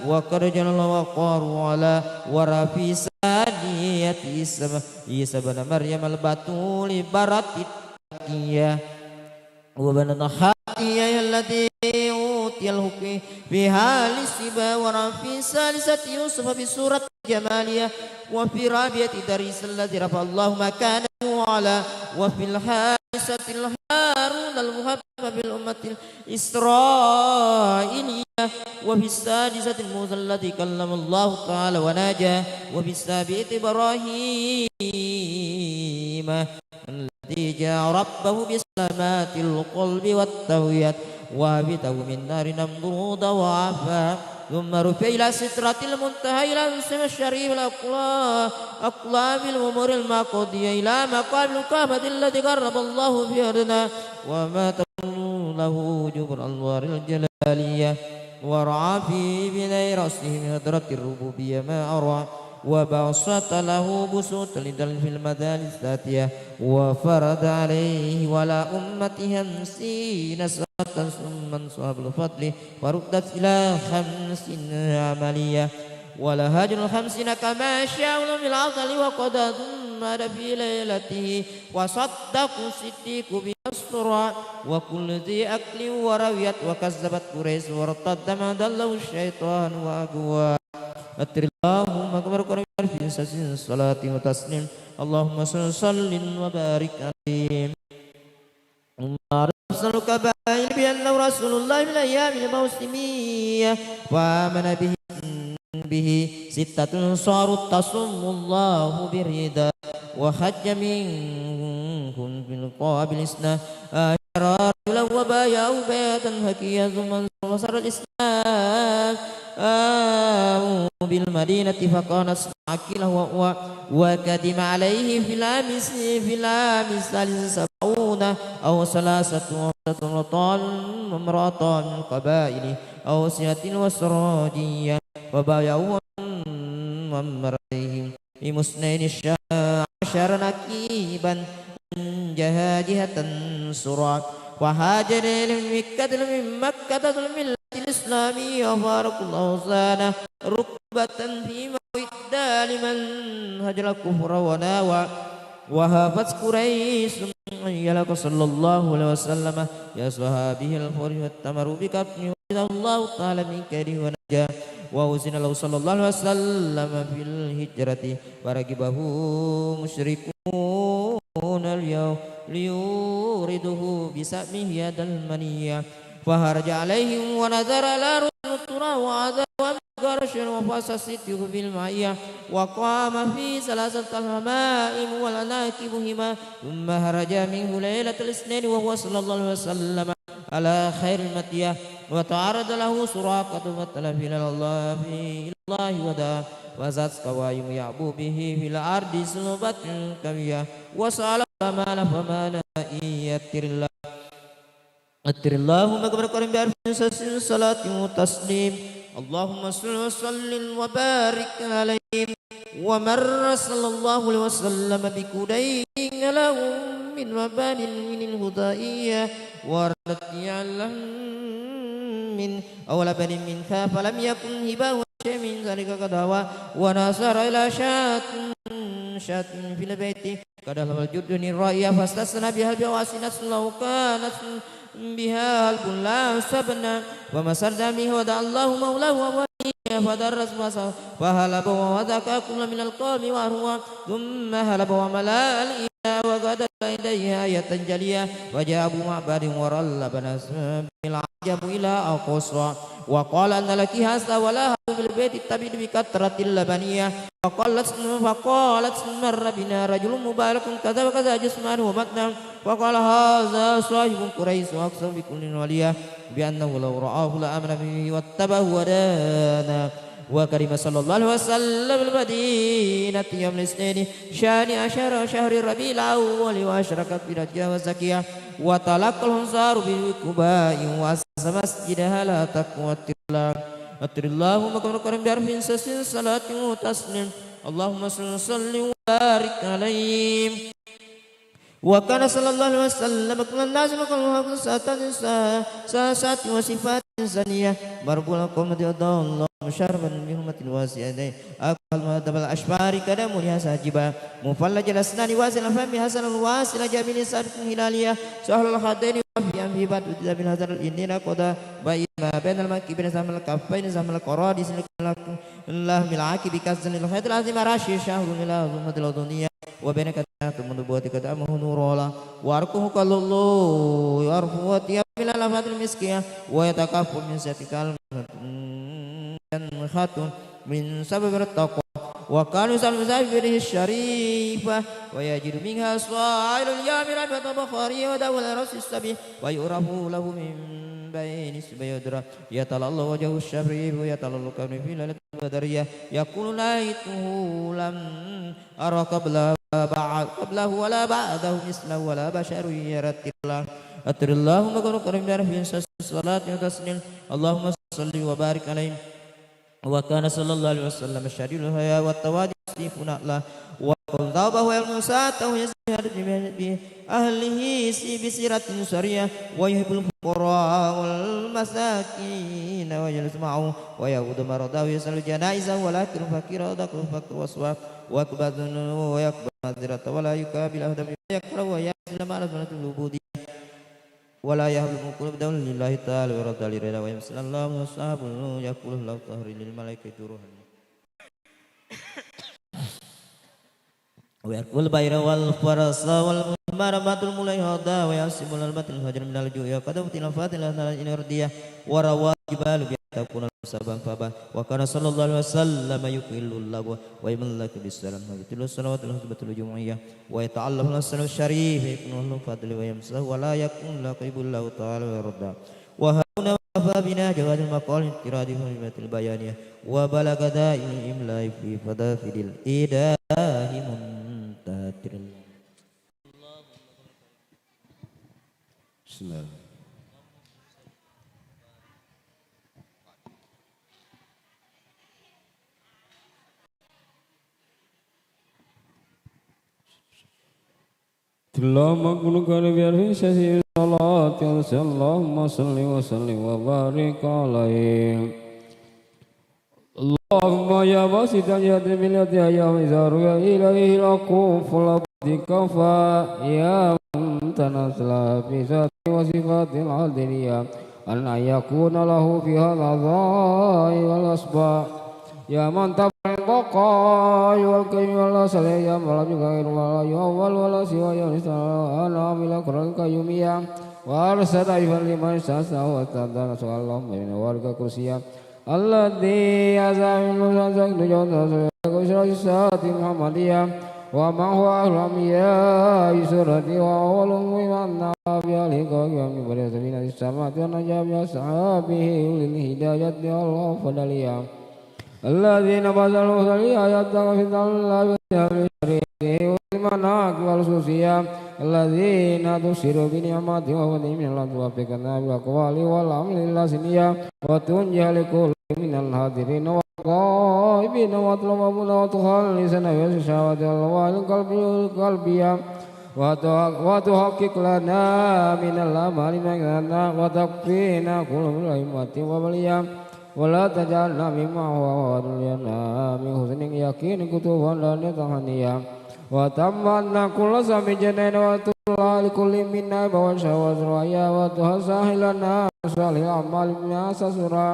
وخرج له وقار على ورفع ثانيته عيسى، عيسى بن مريم البتول برة التقية. وبنت خالته التي أوتي الحكم في حال الصبا، ورفع ثالثة يوسف بصورة جمالية، وفي الرابعة إدريس الذي رفع الله مكانه وعلا، وفي الخامسة هارون المحبب في الأمة الإسرائيلية، وفي السادسة موسى الذي كلم الله تعالى وناجاه، وفي السابعة إبراهيم الذي جاء ربه بسلامة القلب والتهوية، وأبعده من نار نمرود وعفا، ثم رفع إلى سدرة المنتهى إلى العرش الشريف الأقلام، أقلام الأمور المقضية، إلى مقام القامة الذي قرب الله في أرضنا، وما تكون له وجوه أنوار الجلالية، ورأى في بناء رأسه من حضرة الربوبية ما أرى، وبسط له بسوطا لدل في المدارس الذاتية، وفرض عليه وعلى أمته خمسين صلاة ثم صحاب الفضل فردت إلى خمس عملية، ولهاج الخمسين كما شاء في الأزل وقضى ثم عاد في ليلته وصدق الصديق بما استرى، وكل ذي عقل ورويت وكذبت قريش وارتد ما دله الشيطان وأغوى. أتر اللهم أكبر قريب في سس صلاة وتسليم. اللهم صل وسلم وبارك عليه. أرسل القبائل بأنه رسول الله في الأيام الموسمية، فآمن به، به ستة صاروا تصم الله برضا، وحج منهم في القوابل اثنا عشر رجلا وبايعوا بيعة حقيقية، ثم انصر الإسلام بالمدينة فكانت عقيل وهو وقدم عليه في العام، في العام الثالث سبعون أو ثلاثة وخمسة رطال وامرأتان من القبائل أوسية وسراجية، فبايعوه وأمر عليهم بمسنين عشر نقيبا من جهة، جهة سرى، فهاجر إليهم من مكة، من مكة الملة الإسلامية، وفارقوا الأوثان ركبة فيما ودى لمن هجر الكفر وناوى، وهافت قريش أن يلقى صلى الله عليه وسلم بأصحابه الفرح، واتمروا بكفنه، وحفظه الله تعالى من كيده ونجاه، وأحسن له صلى الله عليه وسلم في الهجرة، فركبه مشركون اليوم ليوردوه بسهمه يد المنية، فخرج عليهم ونزل على رؤوس التراب وعذاب قريش وفاز الصديق بالمعية، وقام في ثلاثة الحمائم والعناكب هما، ثم خرج منه ليلة الاثنين وهو صلى الله عليه وسلم على خير المطية، وتعرض له سراقة فطلب إلى الله، إلى الله ودعا، فزادت قوائم يعبو به في الأرض صعوبة قوية، وسأل الأمان فمنع إن يتر الله. أتر اللهم أكبر قريب بألف صلاة وتسليم. اللهم صل وسلم وبارك عليه. ومر صلى الله عليه وسلم بقديم على أم من مبان من الهدائية وردت يعلم من أول بن من ثا فلم يكن هباه شيء من ذلك قد هوى ونصر إلى شاة شاة في البيت قد هلب الجد من الرعية فاستثنى بها بواسطة لو كانت بها هلب لا أصبنا وما سرد به ودعا الله مولاه ووليه فدرس فهلب وذاك كل من القوم وهو ثم هلب وملأ الإناء وغدا لديه آية جلية وجاء أبو معبد ورلب نسب العجب إلى أقصى وقال أن لك هذا ولا هذا في البيت الطبيب بكثرة اللبنية فقالت فقالت مر بنا رجل مبارك كذا وكذا جسمانه وبطنه فقال هذا صاحب قريش أقسم بكل ولية بأنه لو رآه لآمن به واتبعه ودانا وقدم صلى الله عليه وسلم المدينة يوم الاثنين شاني عشر شهر ربيع الأول وأشرقت بنجوى زكية وتلقى الأنصار بقباء وأسس مسجدها لا تقوى الله أتر اللهم كما كرم بعرف سس صلاة وتسليم اللهم صل وسلم وبارك عليه وكان صلى الله عليه وسلم كل الناس وكل ساعة ساعة وصفات إنسانية مربوع القوم الله شرفا بحرمة الواسعين أقبل مهذب الأشفار كدم لها ساجبا مفلج الأسنان واسع الفم حسن الواصل جميل سابق هلالية سهل الخدين وفي أنفه بعد التزام الحسن الإنين قد بين ما بين المنكبين سهم الكفين سهم القراديس لحم العاقب كالزن الخيط العظيم راشي شهر إلى ظلمة الأذنية وبين كتمات النبوة قد أمه نور الله وأركه كاللؤلؤ يعرف وثياب من الأفات المسكية ويتكف من سيف كالمنخة من سبب التقوى وكان يسأل المسافر بيده الشريفة ويجد منها صائل اليوم ربيعة بخارية وداول رأس السبيل ويعرف له من بين السبيل يدرى يتلألأ وجهه الشريف يتلألأ كونه في ليلة البدرية يقول نهيته لم أرى قبل بعد قبله ولا بعده مثله ولا بشر يرى الله أتر اللهم كن كرم بعرف صلاة وتسليم اللهم صل وبارك عليه وكان صلى الله عليه وسلم شديد الحياء والتواضع يصف نعله ويقول ثوبه يوم ساعته يزن بأهله بسيرة سرية ويحب الفقراء والمساكين ويجلس معهم ويعود مرضاه ويصلي جنائزه ولكن الفقير أدرك الفقر والصفاء ويقبل ذنوبه ويقبل معذرته ولا يقابل أحدا بما يكره ويعزل مع العبودية ولا يهب المقرب دون لله تعالى ويرضى لرضا ويمسل الله وصحابه يقول له طهر للملائكة روحا ويركب البير والفرس والمرمة المليهضة ويعصم الأربعة الفجر من الجوع وقد أبطل فاتل الأرضية وروى الجبال بأن تكون سببا فبا وكان صلى الله عليه وسلم يقل اللغو ويملك بالسلام ويبطل الصلوات الخطبة الجمعية ويتعلم الأسرار الشريفة يكون أهل الفضل ويمسه ولا يكون لقيب الله تعالى ويرضى وهاؤنا وكفى بنا جواز المقال انفراد فهمة البيانية وبلغ دائم الإملاء في فضافد الإيداء منتهى بسم الله اللهم كن كريم بعرف سسي صلاة اللهم صل وسلم وبارك عليه اللهم يا باسط اليد باليد يا إذا رفع إليه الأكف لقد كفى يا من تنزل في ذاته وصفاته العدلية أن يكون له في هذا الظاهر والأسباب يا من تبع البقاء والقيوم والأصل يا من لم يغير ولا يؤول ولا سوى يا أنا عامل أكرم القيومية وأرسل إفا لمن استثنى واستثنى سؤال اللهم من ورد كرسيا الذي أزال من سنسك نجوم سنسك سنسك محمدية ومن هو أهل الأنبياء سرتي وأول من أن بها لقوم من بني سفينة السماء ونجا بأصحابه أولي الهداية والأفضلية الذين بذلوا سبيل يبتغون في الله بشريته والمناكب والخصوصية الذين تبشروا بنعمة وفضل من الله توفقنا بالأقوال والعمل اللازمية وتنجي لكل من الحاضرين والغائبين وتلممنا وتخلصنا بشهوات الأرواح القلبية وتحقق لنا من الأعمال ما كتبنا وتكفينا كل همة وبلية ولا تجعلنا ممن هو أهون لنا من حسن اليقين قطوفا دانية هنية وتمنع كل سبيل جنين وتطلع لكل منا بوشا وزرعيا وتسهل لنا صالح الأعمال ما سسرا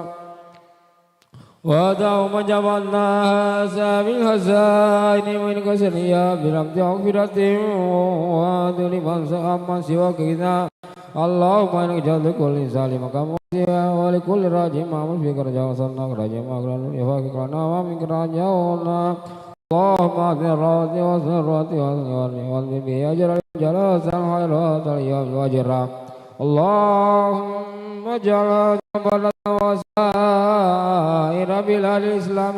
ودعوا من جمعناها سبيل الحسين من كسرية برحمة مغفرة وعدل من سوى من سواك غنى. اللهم إنك جعلت لكل سالم مقام وسيلة ولكل راجي مأمول في كرجاء وصلنا كرجاء مأكرم يفاق لنا ومن كرجاءنا. اللهم أعطنا الرحمة وسر الرحمة وسر الرحمة وسر به أجر الجلال وسر الخيرات اليوم وأجرا. اللهم اجعل جبلنا وسائر بلاد الإسلام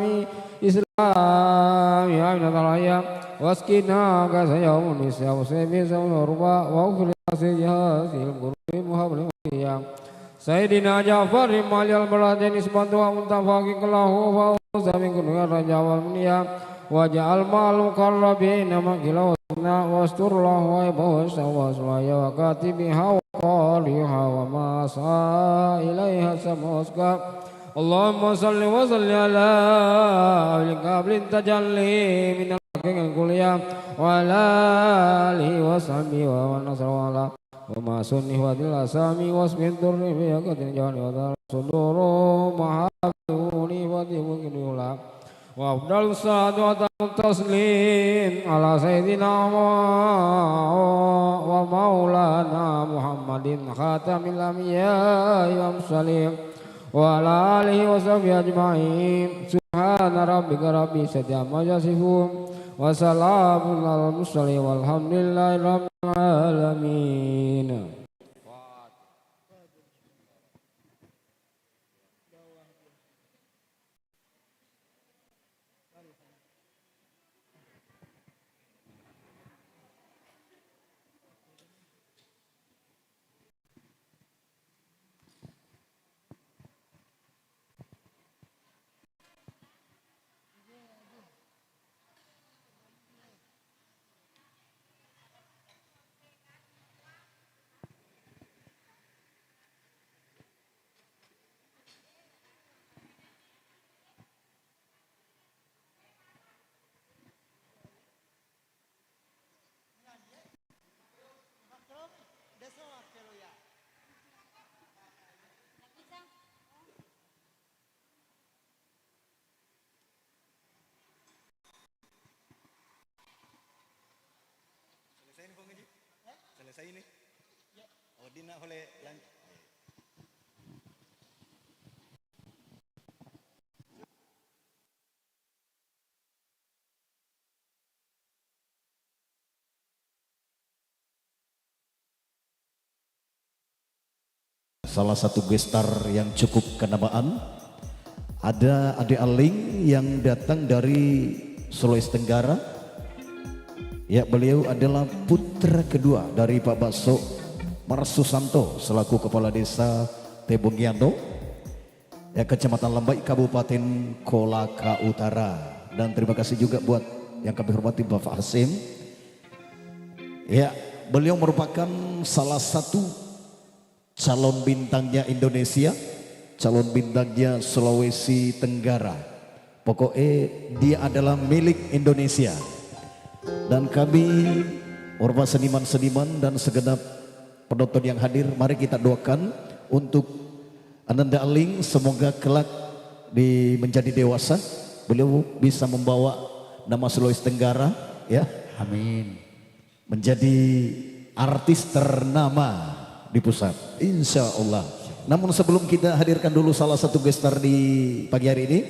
إسلام آمنة رخاء واسقنا كأس يوم النساء وسيف سوء الربا واغفر لنا سيئات القلوب وهب لنا سيدنا جعفر مالي البلد نسبة ومتفق له فوز من كل رجاء والمنيا واجعل مع المقربين منزلا حسنا واستر له عيبه وسوى سوايا وكاتبها وقارئها وما سعى إليها سمع وسكا. اللهم صل وسلم على أهل قبل التجلي من الحقيقة الكلية وعلى آله وصحبه ومن نصر وعلى وما سنه وذل الأسامي واسم الدر في قدر جواني وذل صدور محافظ نعمة ملك الأولى. وأفضل الصلاة وأتم التسليم على سيدنا ومولانا محمد خاتم الأنبياء والمرسلين وعلى آله وصحبه أجمعين. سبحان ربك رب العزة عما يصفون وسلام على المرسلين والحمد لله رب العالمين. Selesai ini, Pong Haji? Selesai ini? Oh, dina oleh lan- Salah satu gestar yang cukup kenamaan, ada Ade Aling yang datang dari Sulawesi Tenggara. Ya, beliau adalah putra kedua dari Pak Bakso Marsusanto selaku Kepala Desa Tebongiano, ya, Kecamatan Lambai, Kabupaten Kolaka Utara. Dan terima kasih juga buat yang kami hormati Bapak Hasim. Ya, beliau merupakan salah satu calon bintangnya Indonesia, calon bintangnya Sulawesi Tenggara. Pokoknya dia adalah milik Indonesia. Dan kami, para seniman-seniman dan segenap penonton yang hadir, mari kita doakan untuk Ananda Aling, semoga kelak di menjadi dewasa, beliau bisa membawa nama Sulawesi Tenggara, ya. Amin. Menjadi artis ternama di pusat. Insya Allah. Namun sebelum kita hadirkan dulu salah satu gestar di pagi hari ini,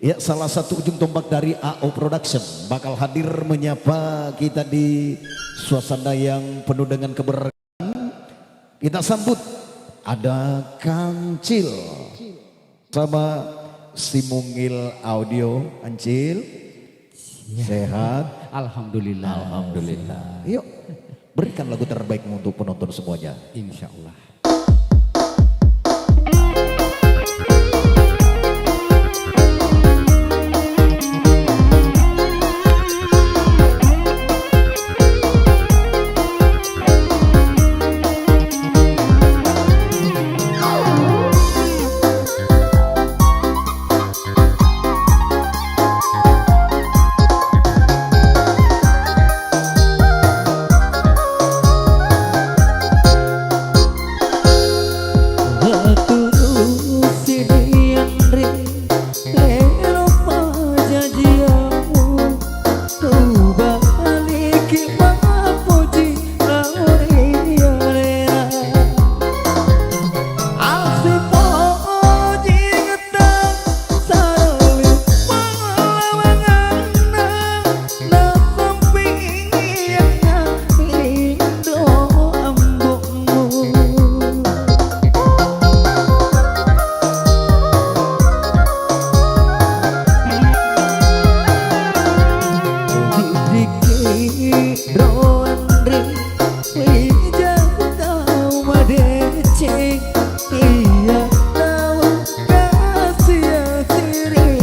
ya, salah satu ujung tombak dari A O Production bakal hadir menyapa kita di suasana yang penuh dengan keberkahan. Kita sambut ada Kancil sama Simungil Audio. Ancil, ya, sehat? Alhamdulillah. Alhamdulillah. Sehat. Yuk, berikan lagu terbaikmu untuk penonton semuanya. Insya Allah. Iya tau kasiya sirinoe.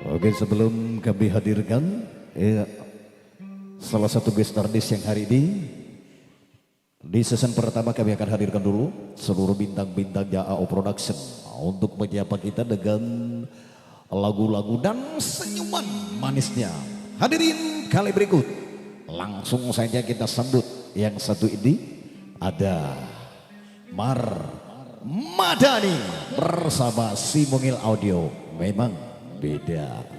Oke, sebelum kami hadirkan, eh, salah satu guest artist yang hari ini, di season pertama kami akan hadirkan dulu seluruh bintang-bintang A O Production untuk menyapa kita dengan lagu-lagu dan senyuman manisnya. Hadirin, kali berikut langsung saja kita sambut yang satu ini, ada Mar Madani bersama Simungil Audio. Memang beda.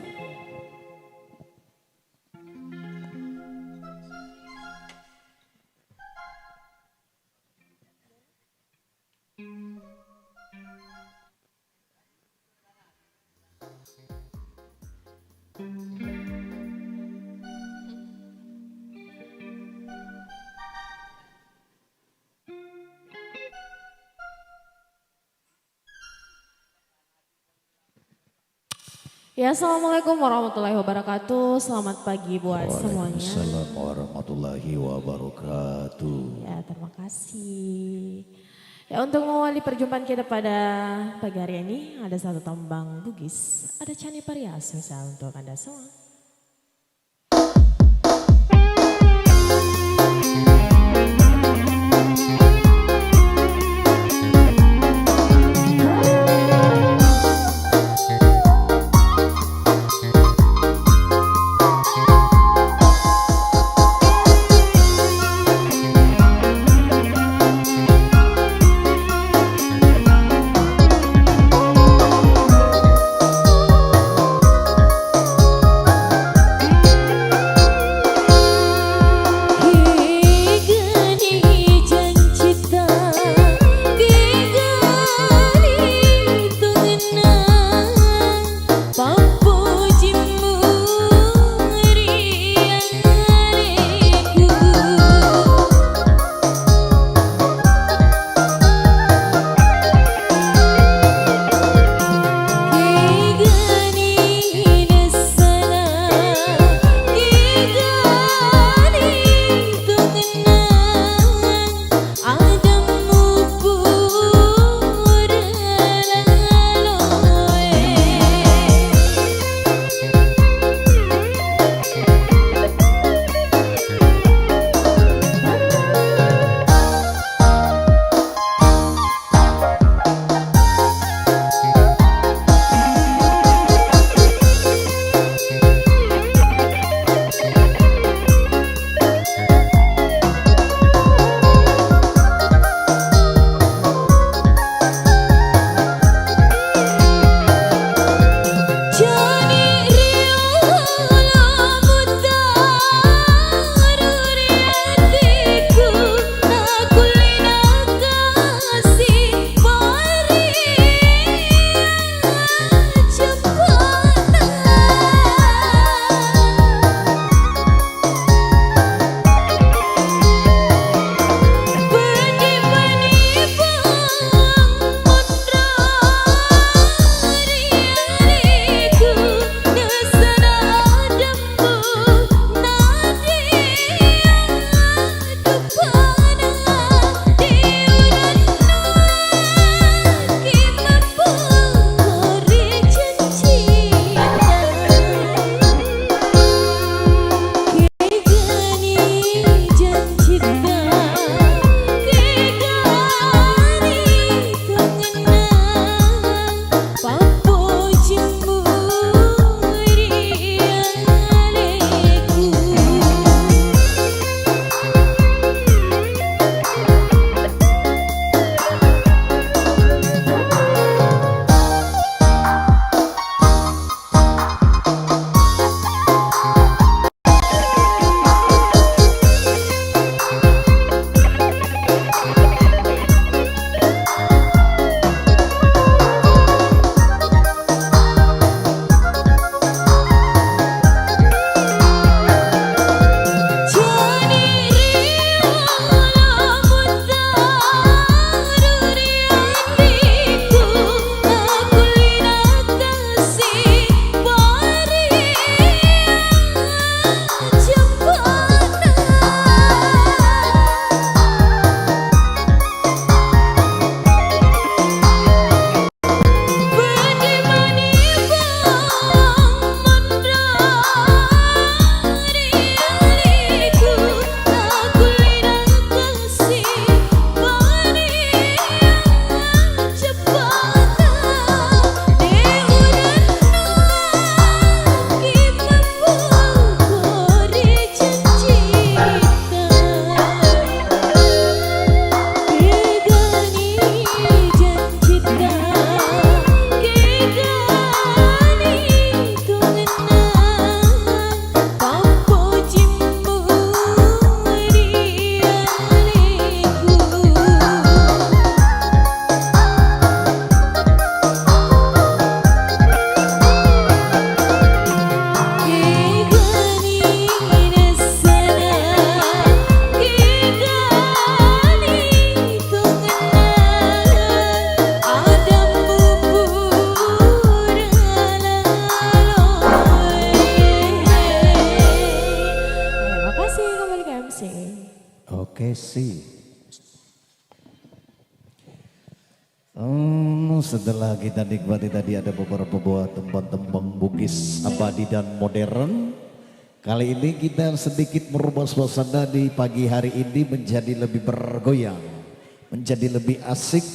Ya, assalamualaikum warahmatullahi wabarakatuh. Selamat pagi buat semuanya. Waalaikumsalam warahmatullahi wabarakatuh. Ya, terima kasih. Ya, untuk mengawali perjumpaan kita pada pagi hari ini, ada satu tembang Bugis. Ada Cani Parias spesial untuk Anda semua. Hmm, setelah kita nikmati tadi ada beberapa buah tembang-tembang Bugis abadi dan modern. Kali ini kita sedikit merubah suasana di pagi hari ini menjadi lebih bergoyang, menjadi lebih asik.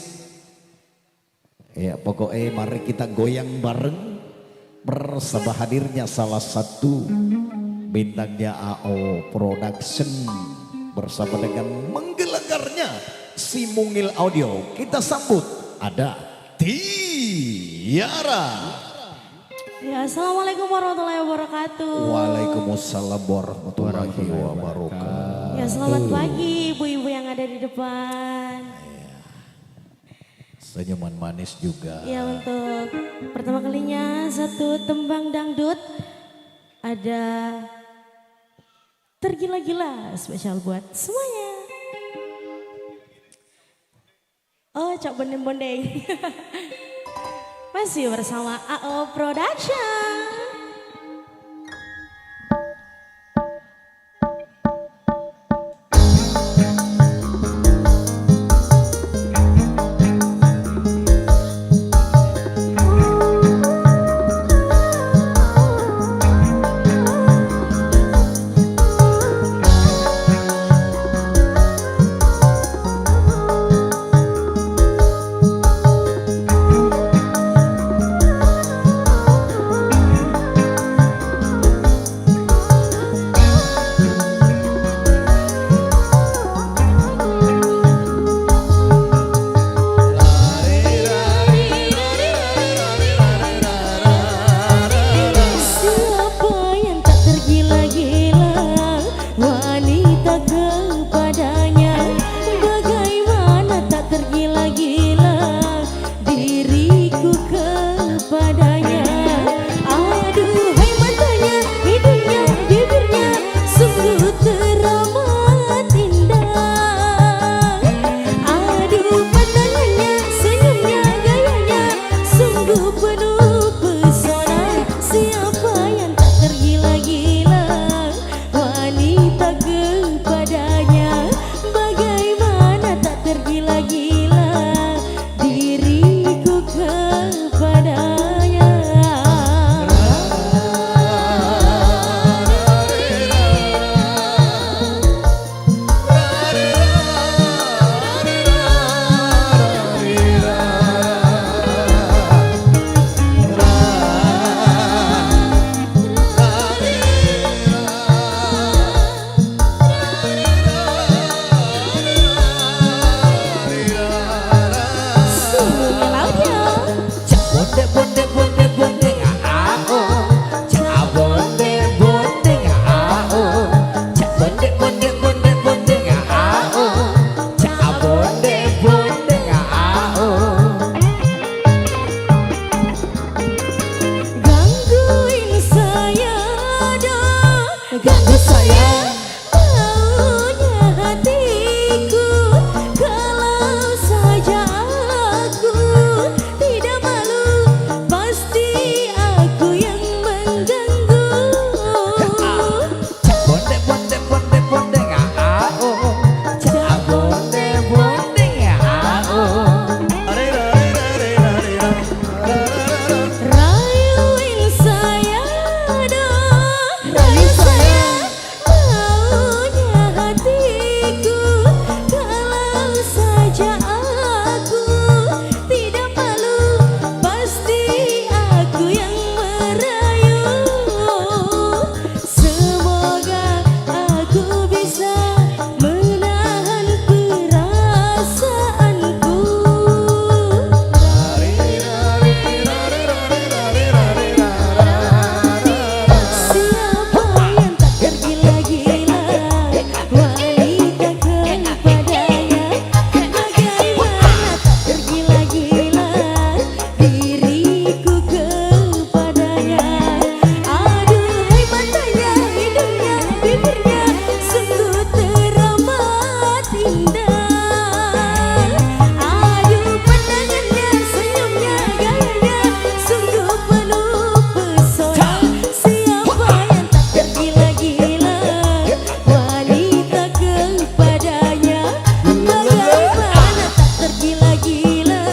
Ya, pokoknya mari kita goyang bareng bersama hadirnya salah satu bintangnya A O Production bersama dengan menggelegarnya si Mungil Audio. Kita sambut ada Tiara. Ya, assalamualaikum warahmatullahi wabarakatuh. Waalaikumsalam warahmatullahi wabarakatuh. Ya, selamat pagi ibu-ibu yang ada di depan. Senyuman manis juga. Ya, untuk pertama kalinya satu tembang dangdut. Ada Tergila-gila spesial buat semuanya. Oh, Cak Bondeng-Bondeng. Masih bersama A O Production. Siapa yang tak tergila-gila wanita kepadanya? Bagaimana tak tergila-gila diriku kepadanya. Aduhai matanya, hidungnya, bibirnya, sungguh teramat indah. Aduh pandangannya, senyumnya, gayanya, sungguh penuh pesona. Siapa yang tak tergila-gila wanita kepadanya? Bagaimana tak tergila-gila diriku kepadanya? Sungguh melaunya. Cak bonde, bonde, bonde, bonde, ah, ah, oh. Cak bonde, bonde, bonde, ah, ah, oh. Cak bonde, bonde, bonde, bonde, ah, ah, oh. Cak bonde, bonde, ah, ah, oh. Gangguin saya dong. Ganggu saya. Maunya hatiku, kalau saja aku tidak malu, pasti aku yang mengganggu. Bonde, bonde, bonde, bonde, ah, ah, oh. Cak bonde, bonde, ah, oh. Rayuin saya dong, rayu saya. Maunya hatiku, kalau saja aku tidak malu, pasti aku yang merayu. Semoga aku bisa menahan perasaanku. Siapa yang tak tergila-gila wanita kepadanya? Bagaimana tak tergila-gila diriku kepadanya? Aduhai matanya, hidungnya, bibirnya, sungguh teramat indah. Aduh pandangannya, senyumnya, gayanya, sungguh penuh pesona. Siapa yang tak tergila-gila wanita kepadanya? Bagaimana tak tergila-gila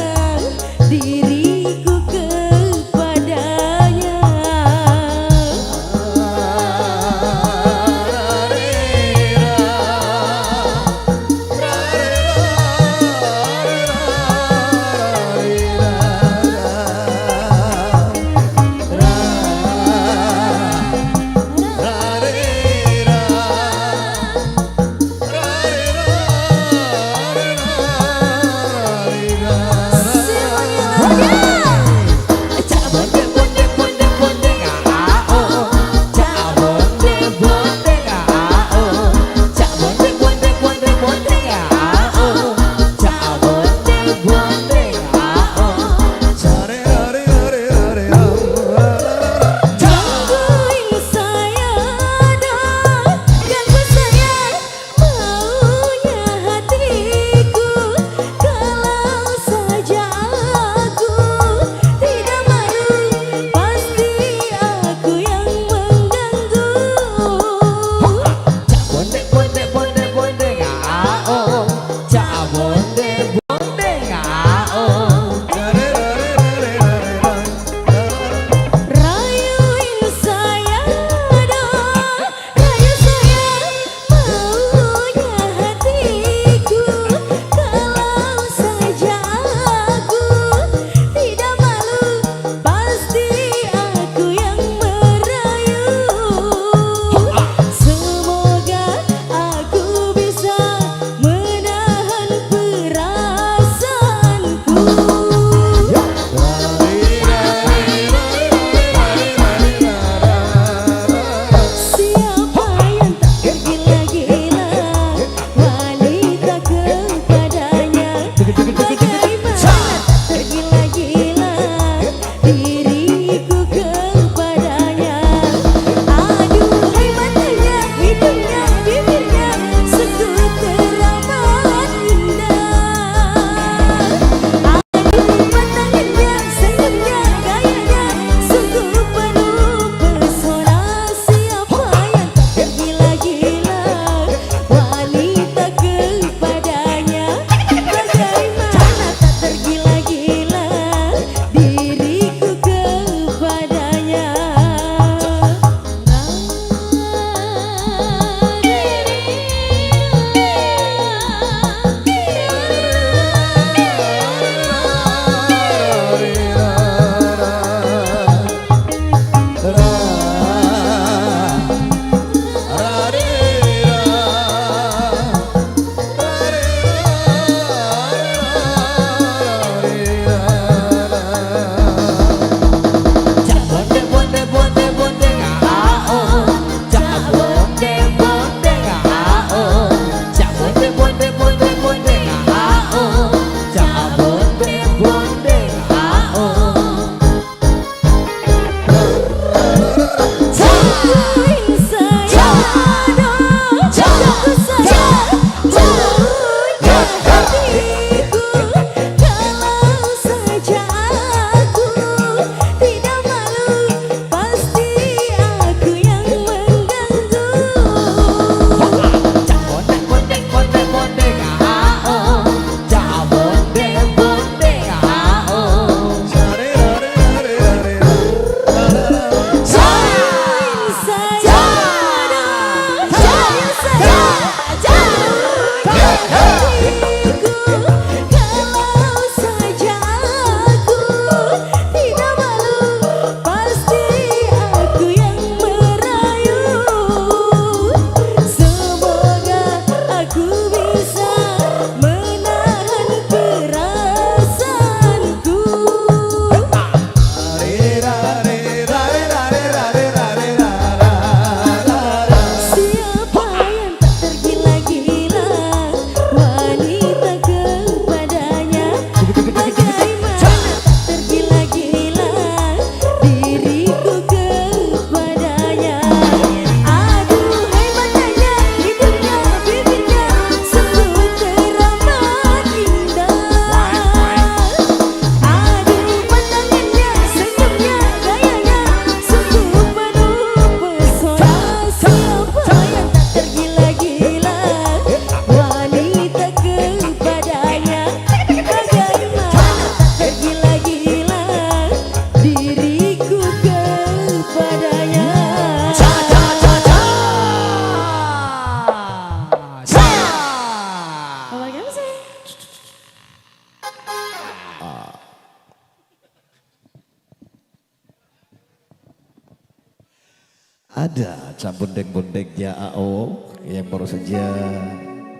Ada Cak Bondeng-Bondeng ja A O yang baru saja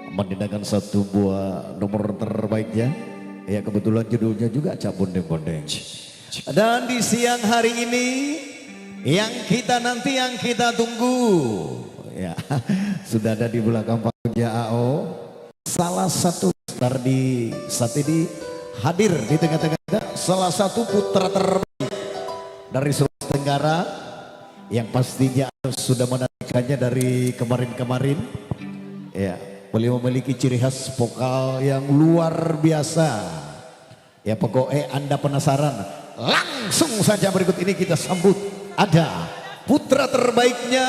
menendangkan satu buah nomor terbaiknya. Ya, kebetulan judulnya juga Cak Bondeng-Bondeng. Dan di siang hari ini yang kita nanti, yang kita tunggu, ya, sudah ada di belakang panggung ja A O. Salah satu star di saat ini hadir di tengah-tengah kita, salah satu putra terbaik dari Sulawesi Tenggara yang pastinya sudah menantikannya dari kemarin-kemarin. Ya, beliau memiliki ciri khas vokal yang luar biasa. Ya, pokoknya Anda penasaran. Langsung saja berikut ini kita sambut. Ada putra terbaiknya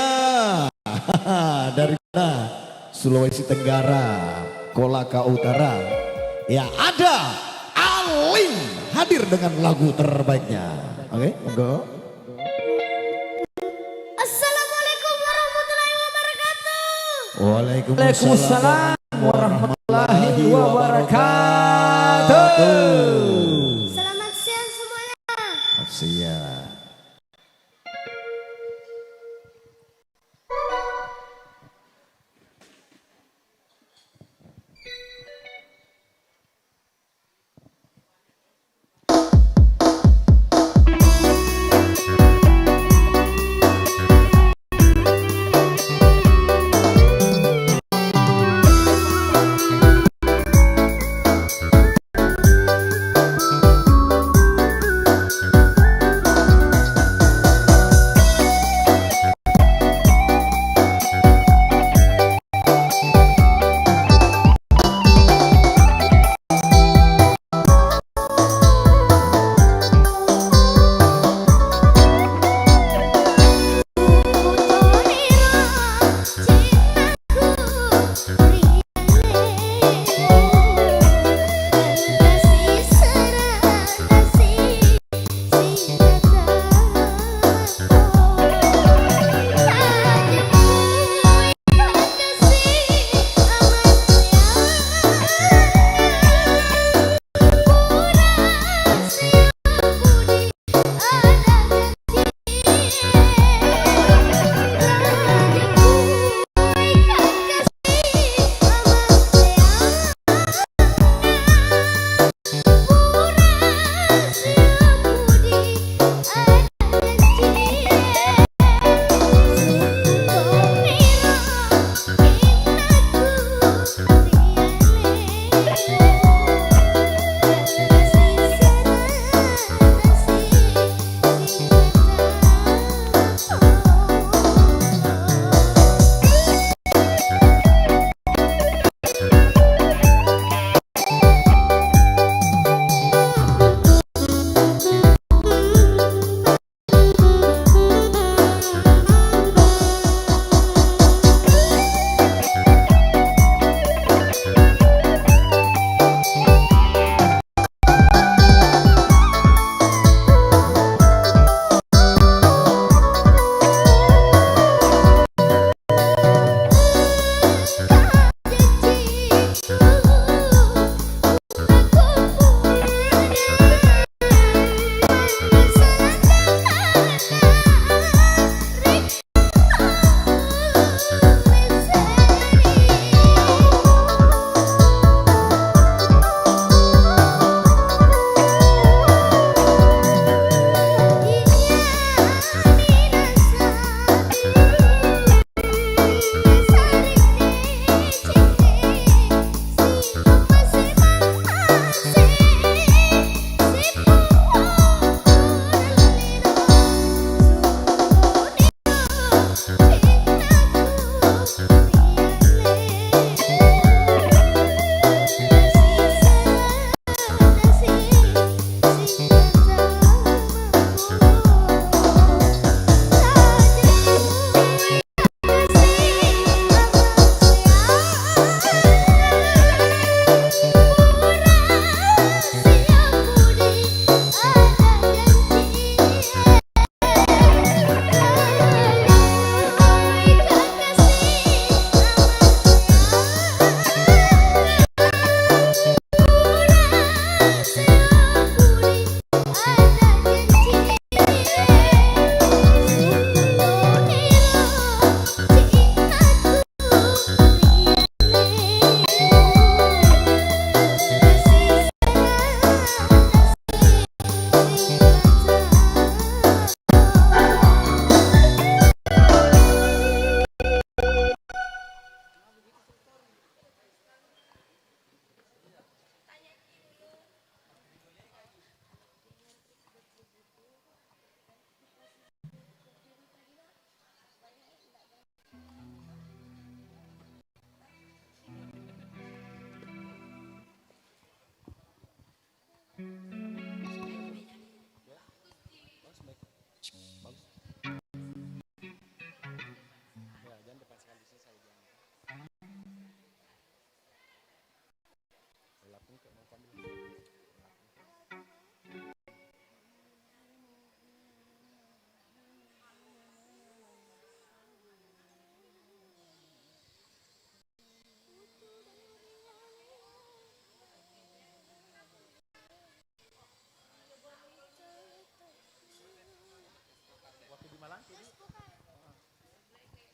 dari mana? Sulawesi Tenggara, Kolaka Utara. Ya, ada Aling hadir dengan lagu terbaiknya. Oke, monggo. Assalamualaikum warahmatullahi wabarakatuh. Waalaikumsalam warahmatullahi wabarakatuh. Selamat siang semuanya. Siang.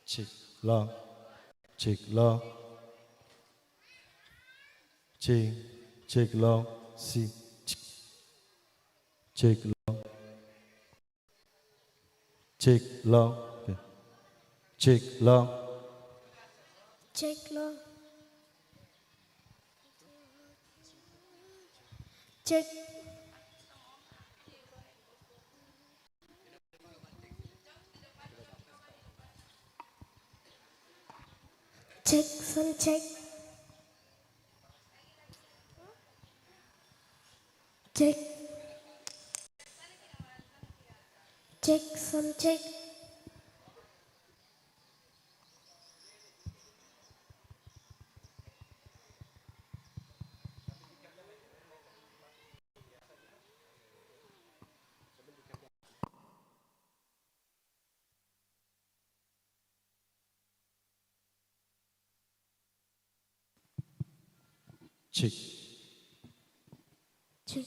Cek, lo. Cek, lo. Cek, cek, lo. Si. Cek, cek, lo. Cek, lo. Oke. Cek, lo. Cek, lo. Cek. Cek, sound cek. Cek. Cek, sound cek. Cek. Cek.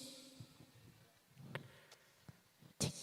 Cek.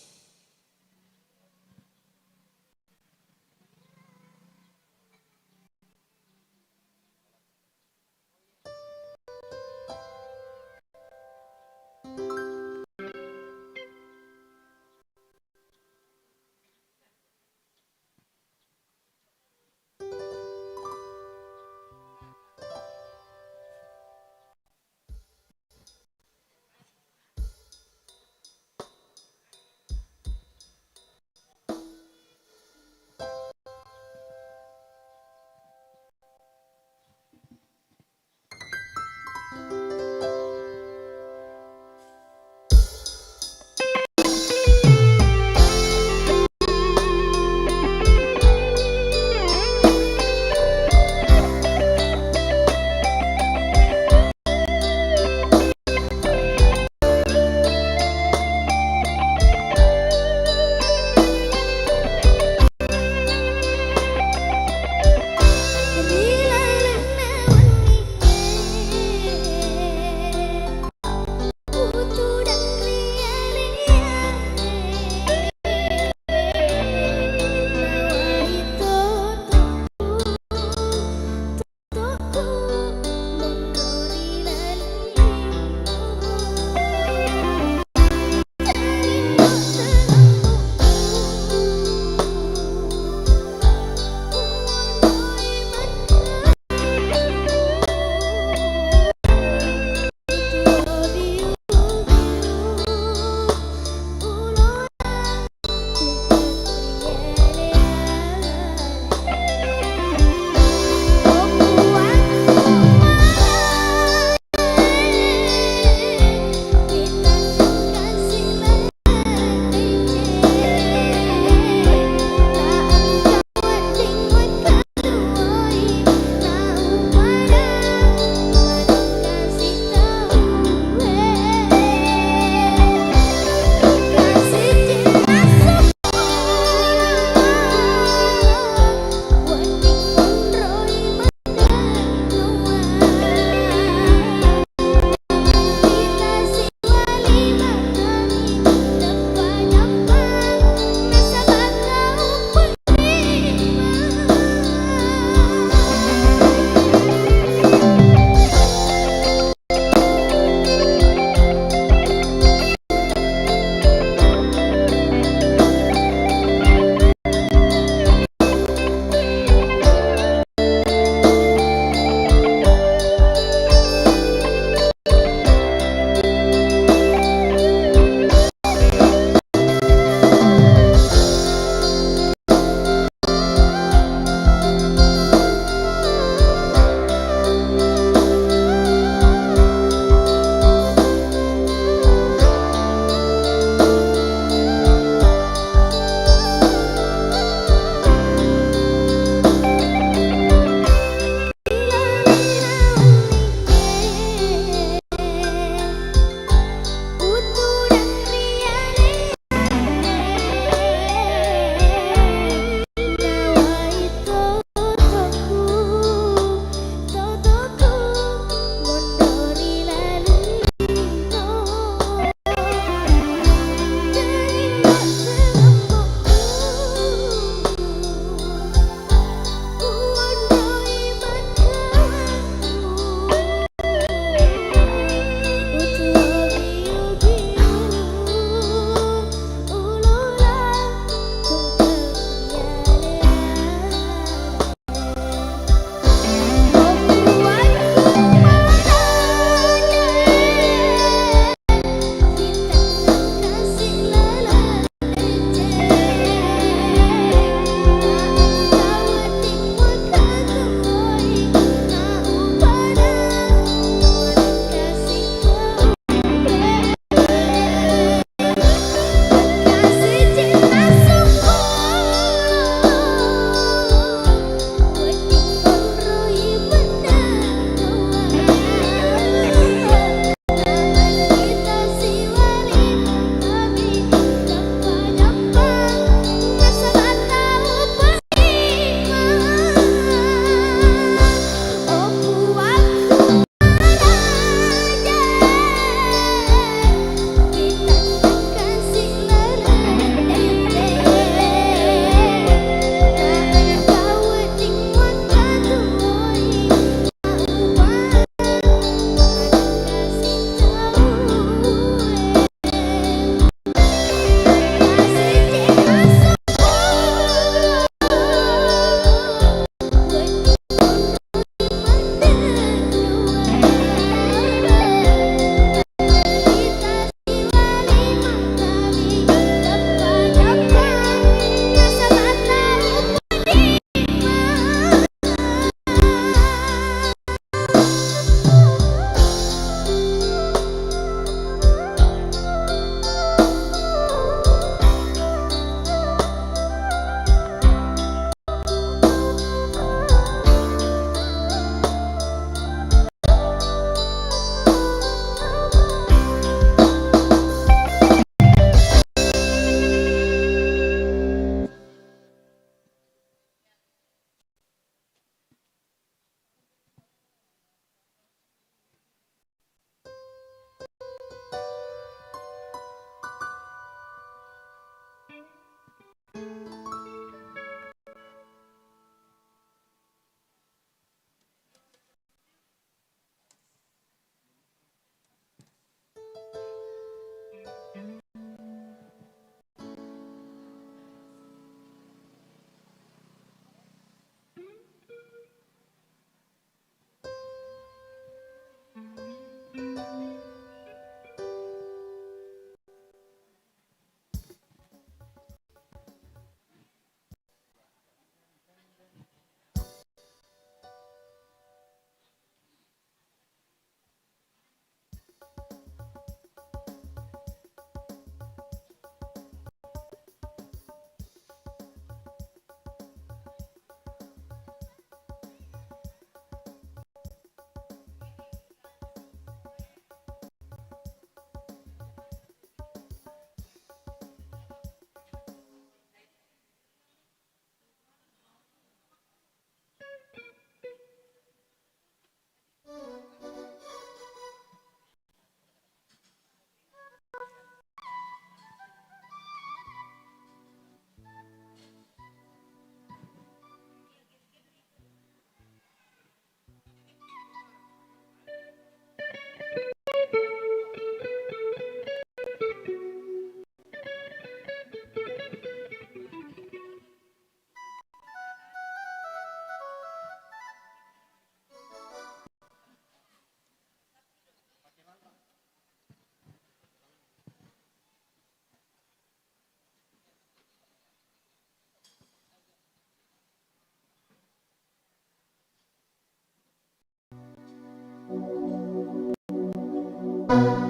Bagaimanakah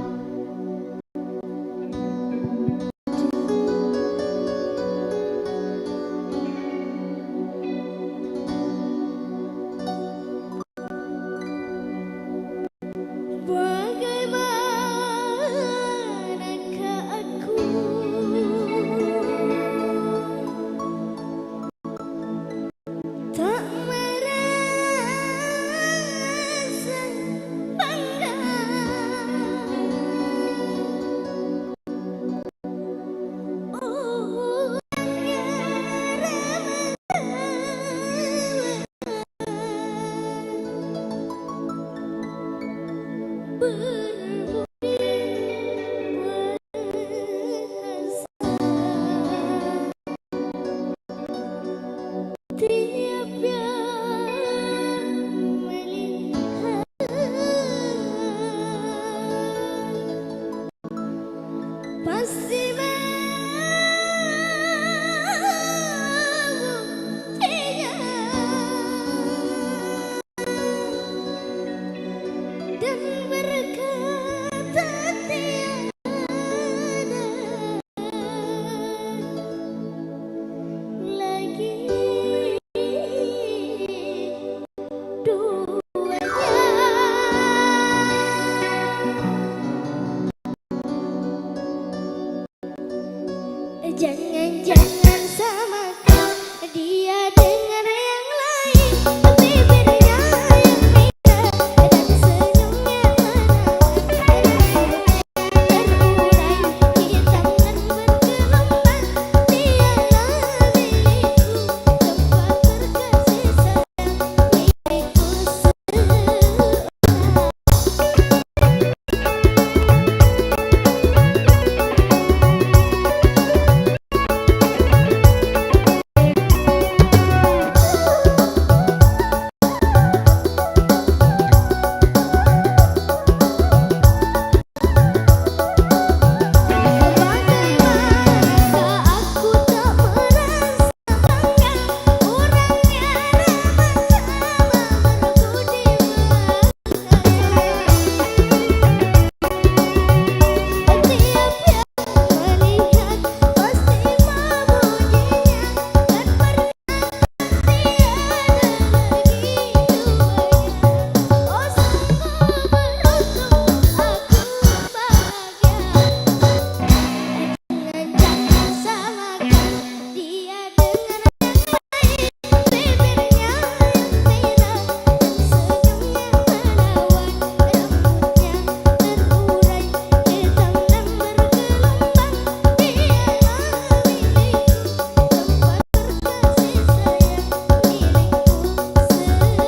aku tak merasa bangga? Oh, Pasti mau tidak dan berkata tiada lagi duanya. Jangan-jangan samakan dia dengan yang lain. Bibirnya yang mira dan senyumnya menawan. Rambutnya terurai hitam dan bergelombang. Dialah milikku, tempat berkasih sayang milikku seorang. Jangan-jangan samakan dia dengan yang lain. Bibirnya yang merah dan senyumnya menawan. Rambutnya terurai hitam dan bergelombang. Dialah milikku, tempat berkasih sayang milikku seorang.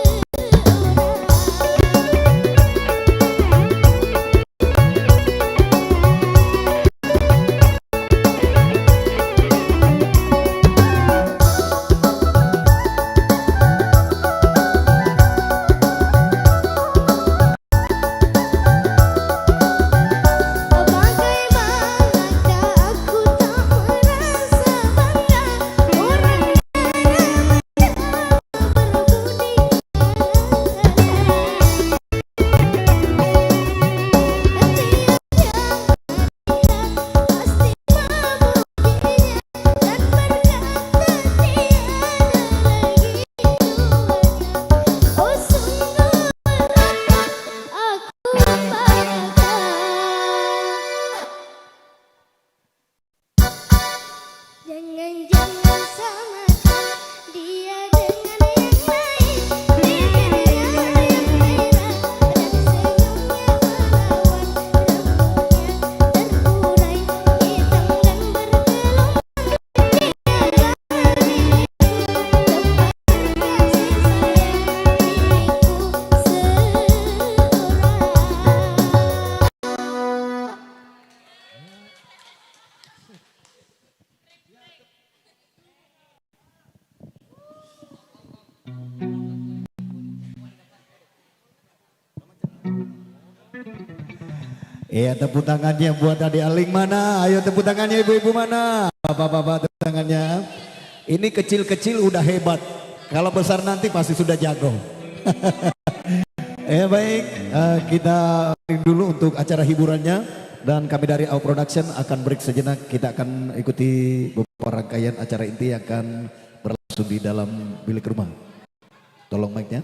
Iya, tepuk tangannya buat Adik Aling mana? Ayo, tepuk tangannya ibu-ibu mana? Bapak-bapak, tepuk tangannya. Ini kecil-kecil udah hebat. Kalau besar nanti pasti sudah jago. Eh, baik, eh, kita break dulu untuk acara hiburannya, dan kami dari Au Production akan break sejenak. Kita akan ikuti beberapa rangkaian acara inti yang akan berlangsung di dalam bilik rumah. Tolong mic-nya.